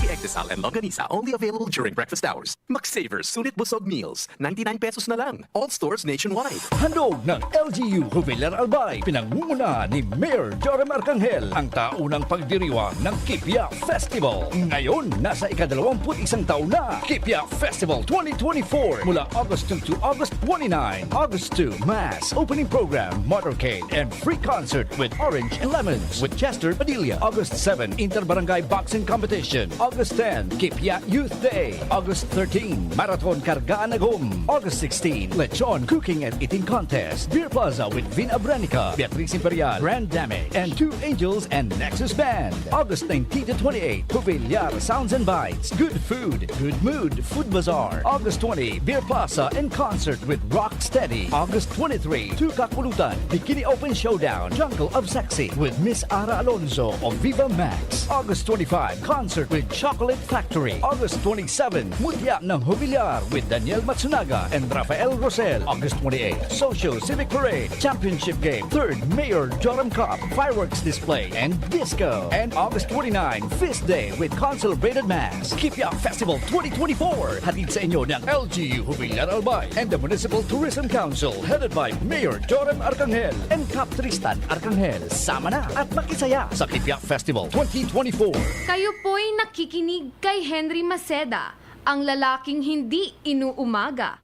Eggdesal and longganisa only available during breakfast hours. Magsavers, sulit busog meals, ninety-nine pesos na lang. All stores nationwide. Handog ng L G U Jubilar Albay, pinangunguna ni Mayor Joram Arcangel, ang taunang pagdiriwang ng Kipia Festival. Ngayon, nasa ikadalawamput isang taon na, Kipia Festival twenty twenty-four, mula August two to August twenty-nine. August two, Mass, opening program, motorcade, and free concert with Orange and Lemons with Chester Padilla. August seven, Inter-Barangay Boxing Competition. August ten, Kipia Youth Day. August thirteen, Marathon Kargaan Agom. August sixteen, Lechon Cooking and Eating Contest. Beer Plaza with Vin Abranica, Beatriz Imperial, Brand Damage, and Two Angels and Nexus Band. August nineteen to twenty-eight, Jubilar Sounds and Bites. Good food, good mood, Food Bazaar. August twenty, Beer Plaza and concert with Rock Steady. August twenty-three, Two Kakulutan, Bikini Open Showdown, Jungle of Sexy with Miss Ara Alonso of Viva Max. August twenty-five, concert with Chocolate Factory. August twenty-seven, Mutya ng Jubilar with Daniel Matsunaga and Rafael Rosel. August twenty-eight, Social Civic Parade, Championship Game, third Mayor Joram Cup, fireworks display, and disco. And August twenty-nine, Feast Day with Concelebrated Mass. Kipia Festival twenty twenty-four, hatid sa inyo ng L G U Jubilar Albay and the Municipal Tourism Council, headed by Mayor Joram Arcangel and Cap Tristan Arcangel. Sama na at makisaya sa Kipia Festival twenty twenty-four. Kayo po'y nakikinig kay Henry Maceda, ang lalaking hindi inuumaga.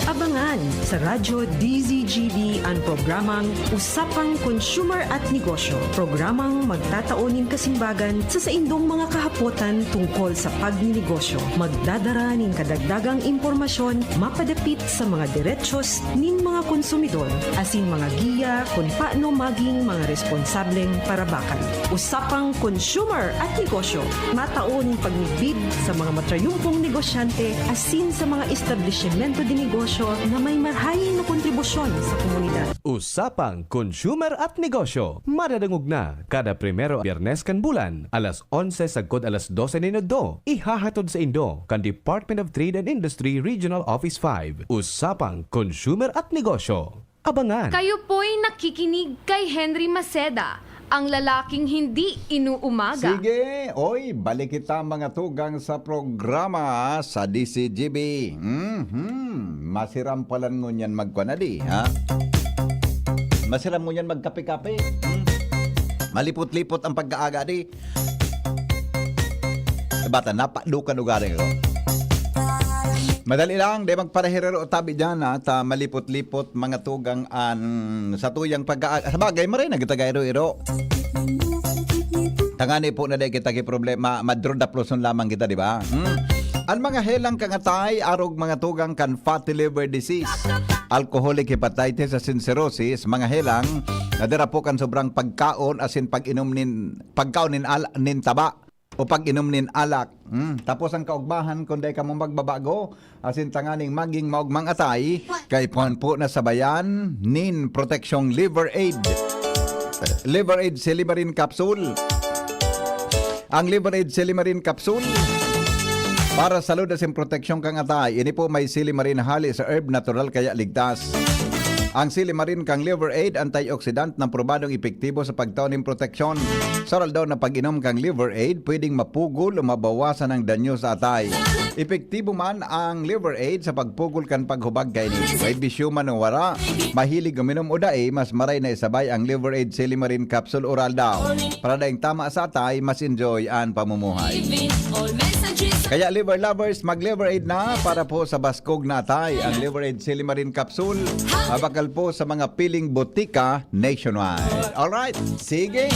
Abangan sa Radyo D Z G B an programang Usapang Consumer at Negosyo, programang magtatao nin kasimbagan sa saindong mga kahapotan tungkol sa pagninegosyo. Magdadara nin kadagdagang impormasyon mapadapit sa mga derechos nin mga konsumidor, asin mga giya kun paano maging mga responsableng parabakan. Usapang Consumer at Negosyo, matao nin pagmidbid sa mga matrayumpong negosyante asin sa mga establisimento de negosyo na may marahay na kontribusyon sa komunidad. Usapang Consumer at Negosyo, madadangog na kada primero Biyernes kan bulan, alas onse sagkod alas dose nin udto. Ihahatod saindo kan Department of Trade and Industry Regional Office five. Usapang Consumer at Negosyo. Abangan! Kayo po'y nakikinig kay Henry Maceda, ang lalaking hindi inuumaga. Sige, oy, balik kita mga tugang sa programa sa D C G B. Mhm. Masiram palan ngunyan magkwanadi, ha? Masiram ngunyan magkape-kape. Hmm? Malipot-lipot ang pagkaaga di. Bata, napadukan ugaring ko. Madali lang, di magparahiriro tabi dyan, ha? Ta malipot-lipot, mga tugang an sa tuyang pagkaaga. Sa bagay, maray na kita iro-iro. Tangani po na di kita ki problema, madrod aploson lamang kita, di ba? Hmm? An mga helang kangatay, arog mga tugang kan fatty liver disease, alcoholic hepatitis asin cirrhosis, mga helang na dara po kan sobrang pagkaon asin pag-inom nin pagkaon nin al- nin taba o pag-inom nin alak. Hmm? Tapos ang kaugmahan, kung dai kamo magbabago, asin tanganing maging maugmang atay, kaipuhan po na sabayan nin proteksyong Liver Aid. Liver Aid Silimarin Capsule. Ang Liver Aid Silimarin Capsule para sa salud asin proteksyon kan atay. Ini po may silimarin hali sa herb natural kaya ligtas. Ang silimarin kang Liver Aid, antioxidant na probadong epektibo sa pagtao nin proteksyon. Sa aldaw na pag-inom kang Liver Aid, pwedeng mapugol o mabawasan ang danyo sa atay. Epektibo man ang Liver Aid sa pagpugol kan paghubag kaini. May bisyo man o wara, mahilig uminom o dai, mas maray na isabay ang Liver Aid Silimarin Capsule Oral daw. Para daing tama sa atay, mas enjoy an pamumuhay. Kaya liver lovers, mag-Liver Aid na para po sa baskog na atay. Ang Liver Aid Silimarin Capsule, abakal po sa mga piling botika nationwide. Alright, sige.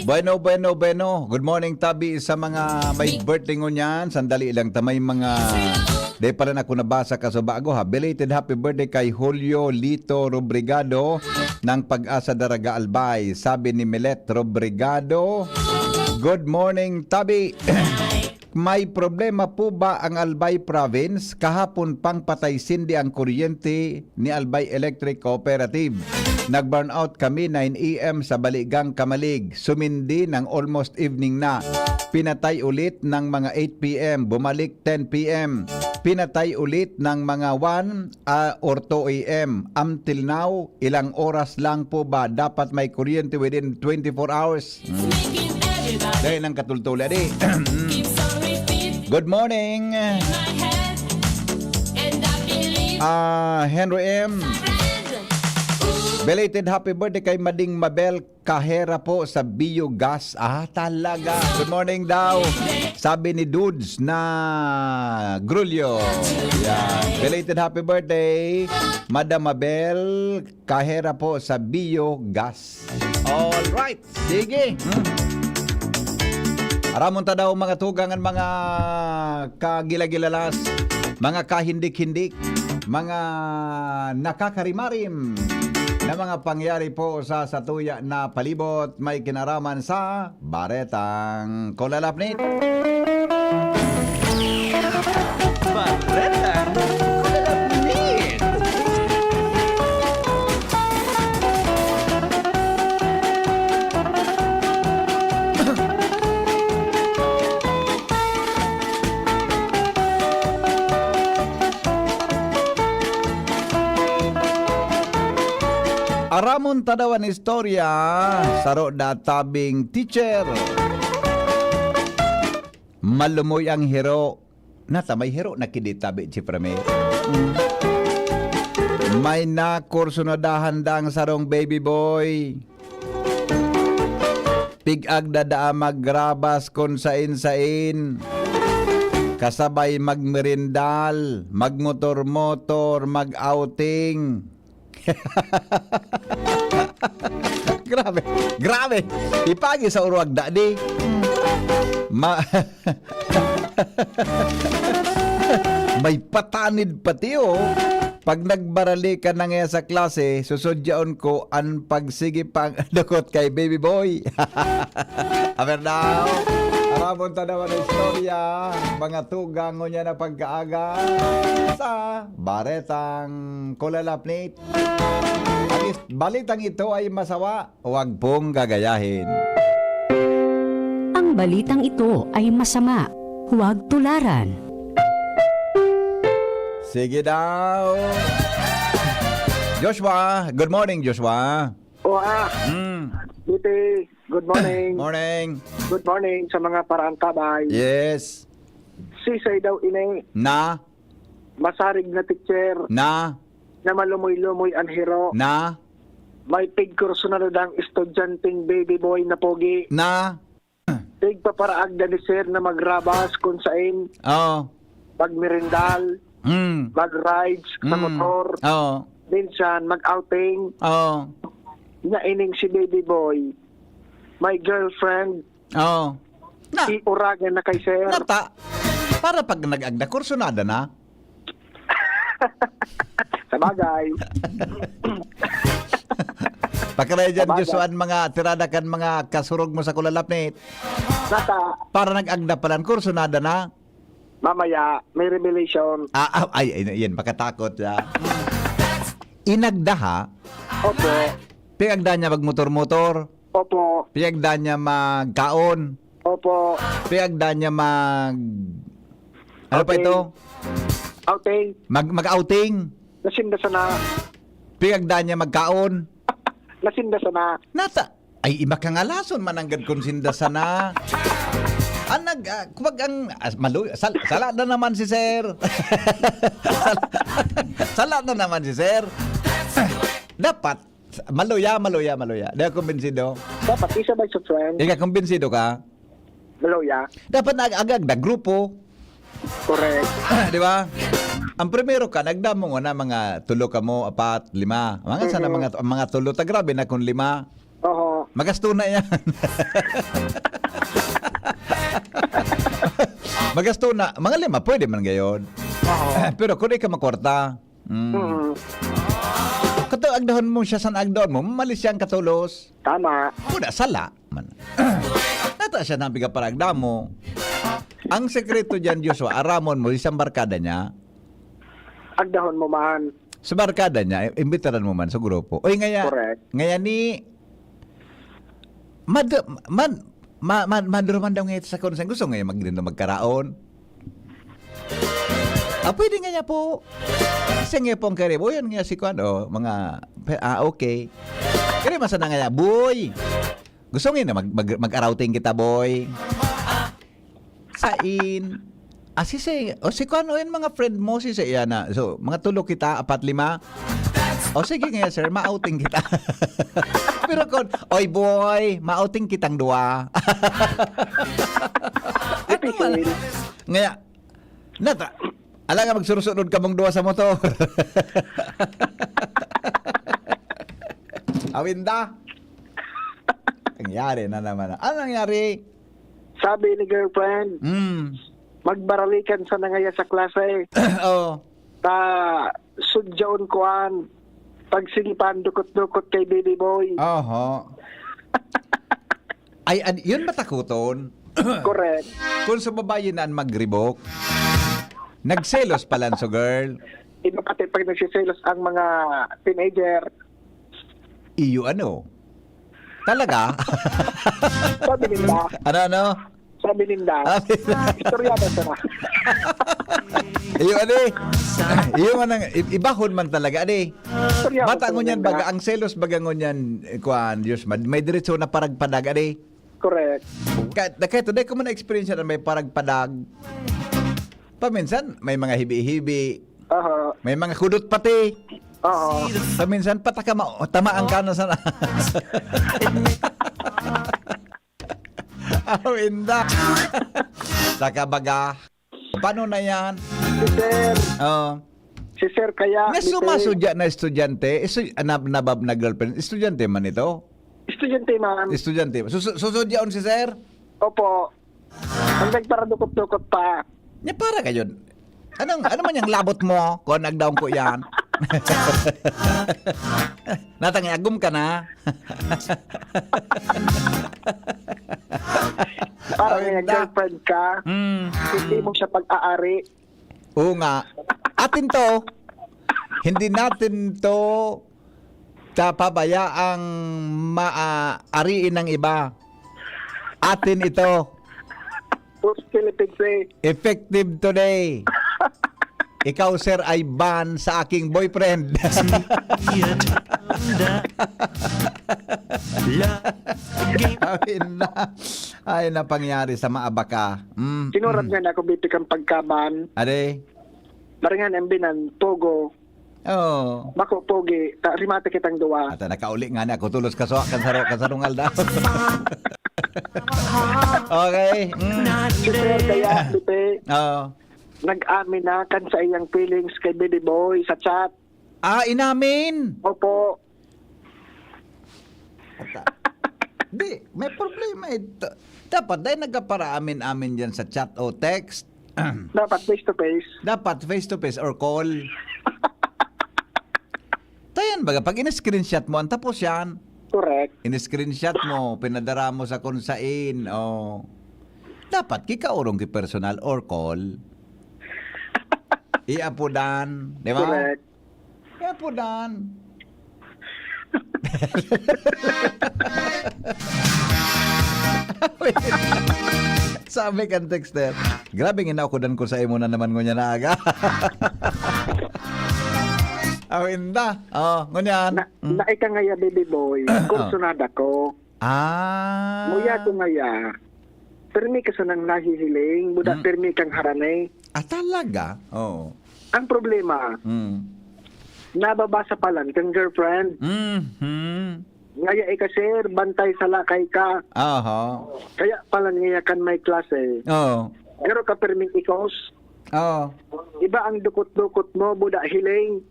Bueno, bueno, bueno. Good morning, tabi sa mga may birthday ngunyan. Sandali lang, ta may mga di pa rin ako nabasa kaso bago ha. Belated happy birthday kay Julio Lito Robrigado ng Pag-asa Daraga Albay. Sabi ni Milet Robrigado, "Good morning, tabi." May problema po ba ang Albay Province? Kahapon pang patay sindi ang kuryente ni Albay Electric Cooperative. Nag-brownout kami nine A M sa Baligang Kamalig. Sumindi ng almost evening na. Pinatay ulit ng mga eight P M. Bumalik ten P M. pinatay ulit ng mga one, ah, or two a m. Until now, ilang oras lang po ba dapat may kuryente within twenty-four hours? Hmm. Dahil ng katultula, di. Good morning. Ah, Henry M. Belated happy birthday kay Mading Mabel Kahera po sa Bio Gas. Ah, talaga. Good morning daw. Sabi ni Dudes na Grulyo. Yan. Belated happy birthday, Madam Mabel Kahera po sa Bio Gas. All right. Sige. Hmm. Aramon ta daw, mga tugang, an mga kagilagilalas, mga kahindik-hindik, mga nakakarimarim na mga pangyari po sa satuya na palibot, may kinaraman sa Baretang Kulalapnit. Baretang Kulalapnit. Aramon ta daw an istorya, saro da tabing teacher. Malumoy ang hiro. Nata, may hiro na kini tabi, Chief Rame. Mm. May nakursunadahan dang sarong baby boy. Pig-ag dadaa magrabas kun sain-sain. Kasabay magmerindal, magmotor-motor, mag-outing. Grabe, grabe. Ipagi sa uruag da, di. Ma-, may patanid pati, oh. Pag nagbarali ka na nga sa klase, susudyaon ko an pagsigi pang dukot kay baby boy. Aber daw, aramon ta naman ang istorya, mga tugang, ngunyan na pagkaaga sa Baretang Kulalapnit. Ang is-, balitang ito ay masawa, huwag pong gagayahin. Ang balitang ito ay masama, huwag tularan. Sige daw. Joshua, good morning, Joshua. Oh, ah. Mm. Buti, good morning. Morning. Good morning sa mga paraantabay. Yes. Sisay daw ini? Na? Masarig na teacher. Na? Na malumoy-lumoy an hiro. Na? May pigkursunado dang estudyanteng baby boy na pogi. Na? Tigpaparaag na ni sir na magrabas kun sain. Oo. Magmerindal, Mm. mag-rides sa Mm. motor. Oo. Minsan, mag-outing. Oo. Na ining si baby boy, may girlfriend. Oo. Na. Iuragan na kay sir. Nata, para pag nag-agda, kursunada na. Sabagay. Pakiray dyan, Sabagay. Joshua, ang mga tirada kan mga kasurog mo sa Kulalapnit. Nata. Para nag-agda palan, kursunada na. Mamaya, may revelation. Ah, ah, ay, ay, yan, makatakot, ya. Inagda, ha? Opo. Piyagda niya magmotor-motor. Opo. Piyagda niya magkaon. Opo. Piyagda niya mag-, ano pa Outing. ito? Outing. Mag-, mag-outing. Nasinda sana. Piyagda niya magkaon. Nasinda sana. Nata-, ay, iba ka ngalason, mananggad kung sinda sana. Ang nag-, ah, kumag ang, ah, malu-, sal-, sala na naman si sir. Sal-, sala na naman si sir. Dapat, maluya, maluya, maluya. Di ako kumbinsido. Dapat, isa by sa friend. Ika, kumbinsido ka? Maluya. Dapat nag-agag na grupo. Correct. Di ba? Ang primero ka, nagdamo nga na mga tulo kamo, apat, lima. Mga sana Mhm. mga, mga tulo, ta grabe na kung lima. Oho. Magasto na yan. Magasto na. Mga lima, pwede man gayon. Oho. Pero kung di ka makwarta, mm. Mhm. Kato, agdahon mo siya, san agdahon mo, mamalis siyang katulos. Tama. Kuda, sala man. Nata siya nabiga paragdamo. Ang sekreto dyan, Joshua, aramon mo, isang barkada niya. Agdahon mo man. Sa barkada niya, i-, imbitaran mo man sa grupo. Oy, ngaya, Correct. ngaya ni, mad-, man, ma-, ma-, maduro man daw ngayon sa kung saan gusto ngayon mag-, magkaraon. Ah, pwede nga niya po. Kasi nga po ang karibo. Yun nga si Kwan, oh, mga, ah, okay. Kaya man sana nga niya, boy, gusto nga na mag, mag, mag-arouting kita, boy. Sain? Ah, si, si, o si Kwan, o yung mga friend mo, si, si, yan na. So, mga tulo kita, apat, lima. O sige nga, sir, ma-outing kita. Pero kung, oy boy, ma-outing kitang dua. Ano man? Ngaya, nata, ala nga magsurusunod kamong duwa sa motor. Awinda. Nangyari na naman. Ano nangyari? Sabi ni girlfriend, Mm. "Magbaralikan sa nangaya sa klase." Oh. Ta, sudyaon ko an pagsigipan dukot-dukot kay baby boy. Oho. Ay, an-, yun matakuton. Correct. Kung sa babae na ang magribok, nagselos pala so girl. Iba pati pag nagsiselos ang mga teenager. Iyo ano? Talaga? Sabi nila. Ano, ano? Sabi ninda. Sabi na. Istorya ba siya? Iyo, adi. Iyo man ang, i-, ibahon man talaga, adi. Istorya ba Bata siya ngunyan, ninda? Baga, ang selos baga ngunyan, eh, kuwan, Diyos, mad-, may diretso na paragpadag, adi. Correct. Kahit, kahit today ko man na-experience na may paragpadag. Paminsan, may mga hibi-hibi. Aha. May mga kudot pati. Oo. Paminsan, pataka ma-, tamaan ka na sana. Aw, inda. Saka baga, paano na yan? Si sir. Oh. Si sir kaya, Nga si sir. Sumasudya na estudyante, estu-, ah, nab-, nabab na girlfriend, estudyante man ito? Estudyante man. Estudyante. Susu-, susudyaon si sir? Opo. Ang nagparadukot-dukot pa. Nya para kayo. Anong, ano man yung labot mo? Kung nagdaon ko yan. Natang agom ka na. Para Ay, may da. Girlfriend ka, Mm. hindi mo siya pag-aari. Oo nga. Atin to. Hindi natin to papabayaang ma-, ah, ariin ng iba. Atin ito. Post Philippines eh. Effective today. Ikaw, sir, ay ban sa aking boyfriend. Ay, na. Ay, napangyari sa maabaka. Mm, Sinurad mm. nga na ako, bitik ang pagkaban. Are? Maringan ang binan, Pogo. Oo. Bako, Pogi, ta, rimate kitang duwa. Ata, nakauli nga na ako, tulos kaso, kan saro, kan sarong alda. Okay. Mm. Si Sir Kaya, Pipe, Oo. nag-amin na kan sa iyang feelings kay Baby Boy sa chat. Ah, inamin? Opo. Ata. Di, may problema ito. Dapat dahil nagkaparaamin-amin dyan sa chat o text. Dapat face to face. Dapat face to face or call. Tayan baga, pag in-screenshot mo, ang tapos yan. Correct. In-screenshot mo, pinadara mo sa kung sain, o dapat kikaurong ki personal or call. Iapodan, di ba? Correct. Iapodan. Sabi kan texter, "Grabe nga naukodan ko sa imo na naman ngunyan na aga." Aw, inda. Oh, ngunyan. Na, Mm. na ika ngaya, baby boy, kursunada ko. Ah. Muya ko ngaya, pirmi ka sanang nahihiling, buda Mm. pirmi kang harani. Ah, talaga? Oo. Ang problema, Mm. nababasa pa lang kang girlfriend. Mhm. Ngaya ika, sir, bantay sa lakay ka. Aha. Kaya pala ngaya kan may klase. Oo. Pero ka pirming ikos. Oo. Iba ang dukot-dukot mo, buda hiling.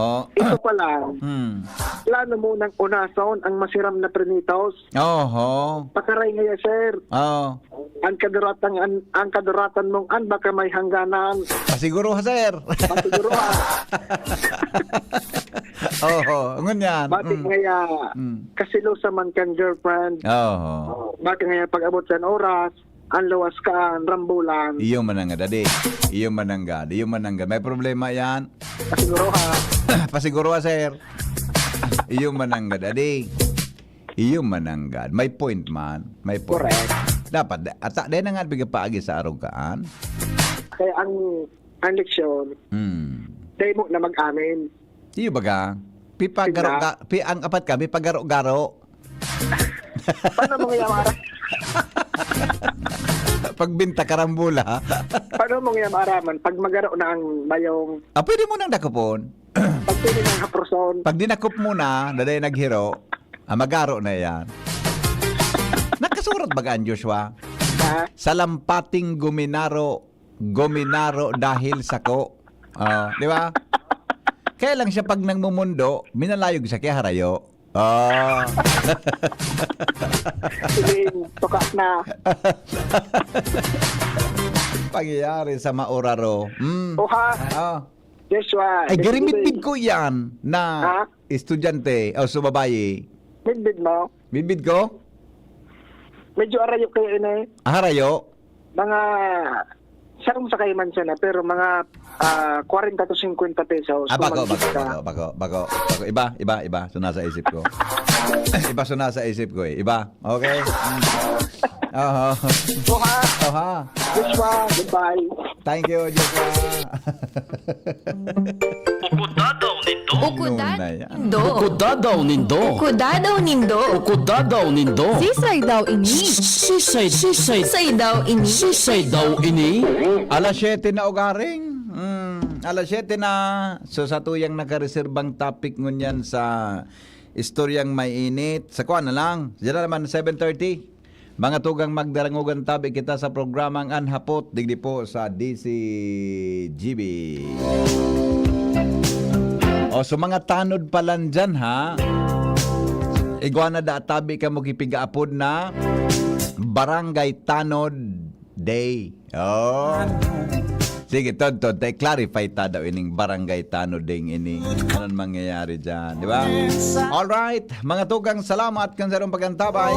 Oh. Ito pa lang. Hmm. Plano mo nang unason ang masiram na prinitos. Oho. Pakaray ngaya, sir. Oh. Ang kaduratan, ang, ang kaduratan mong an baka may hangganan. Pasiguro ha, sir. Pasiguro ha. Oho. Ngunyan. Bati Mm. ngaya, Mm. kasilosa man kang girlfriend. Oho. Baka ngaya pag-abot sa oras, ang lawas ka, ang rambulan. Iyo mananggad, adi. Iyo mananggad. Iyo mananggad. May problema yan. Pasiguro ha. Pasiguro ha, sir. Iyo mananggad, adi. Iyo mananggad. May point man. May point. Correct. Dapat, da-, ata, dahil na nga, biga paagi sa arog kaan. Kaya ang Ang leksyon, Hmm. dahil mo na mag-amin. Iyo baga? Pipagaro Sila? ga, pi, ang apat ka, pipagaro-garo. Paano mo nga mara? Pagbinta karambula. Paano mo nga maraman? Pag magaro na ang bayong, Ah, pwede mo nang dakopon. pag pwede ng haproson, Pag dinakop mo na, daday naghiro, ah, magaro na yan. Nakasurat baga ang Joshua? ha? Salampating guminaro, guminaro dahil sako. Ah, di ba? Kaya lang siya pag nagmumundo, minalayog sa kaya harayo. Ah. Sige, tuka na. Pangyayari sa mauraro. Hmm. Oha, Ah. Joshua. Ay, Joshua. garimidbid ko yan na Ha? Estudyante o sa babae. Midbid mo? Bibid ko? Medyo arayo kayo ini. Harayo? Mga, sarong sa kaiman siya na, pero mga ah, kwarenta to singkwenta pesos. Ah, bago, Kung bago, mag-gift ka. bago, bago, bago, bago. Iba, iba, iba. So, nasa isip ko. Iba so nasa isip ko eh. Iba. Okay? Mm. Aha. Oha, Aha. Joshua, goodbye. Thank you, Joshua. Ukudadaw nindo. Nuna yan. Ukudadaw nindo. Ukudadaw nindo. Ukudadaw nindo. Ukudadaw nindo. Sisay daw ini? Sisay, sisay, Sisay daw ini? sisay daw ini. Alas siyete na ugaring. Mm, alas siyete na. So, sa tuyang nakareserbang topic ngunyan sa istoryang mainit, sa kuwan na lang. Diyan na naman, seven thirty. Mga tugang magdarangogan tabi kita sa programang An Hapot, digdi po sa D C G B. O, so mga tanod pa lang dyan, ha? Igwa na da tabi ka mo kipigaapod na Barangay Tanod Day. Oh. Sige, Tod, Tod, tay clarify ta daw ining barangay tanod ding ini. Anong mangyayari dyan, di ba? Alright, mga tugang, salamat kan sarong pagantabay.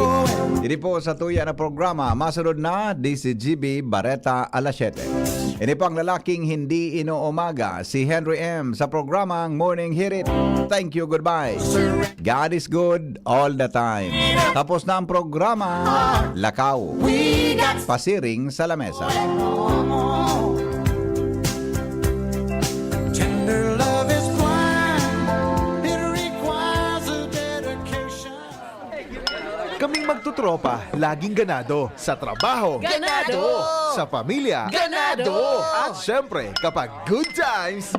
Diri po sa tuya na programa, masunod na, D C G B Bareta alas siyete. Ini po ang lalaking hindi inuumaga, si Henry M sa programang Morning Hirit. Thank you, goodbye. God is good all the time. Tapos na ang programa, Lakaw. Pasiring sa lamesa. Tender love is blind. It requires a dedication. Kaming magtutropa, laging ganado. Sa trabaho. Ganado! Sa pamilya. Ganado! At syempre, kapag good times,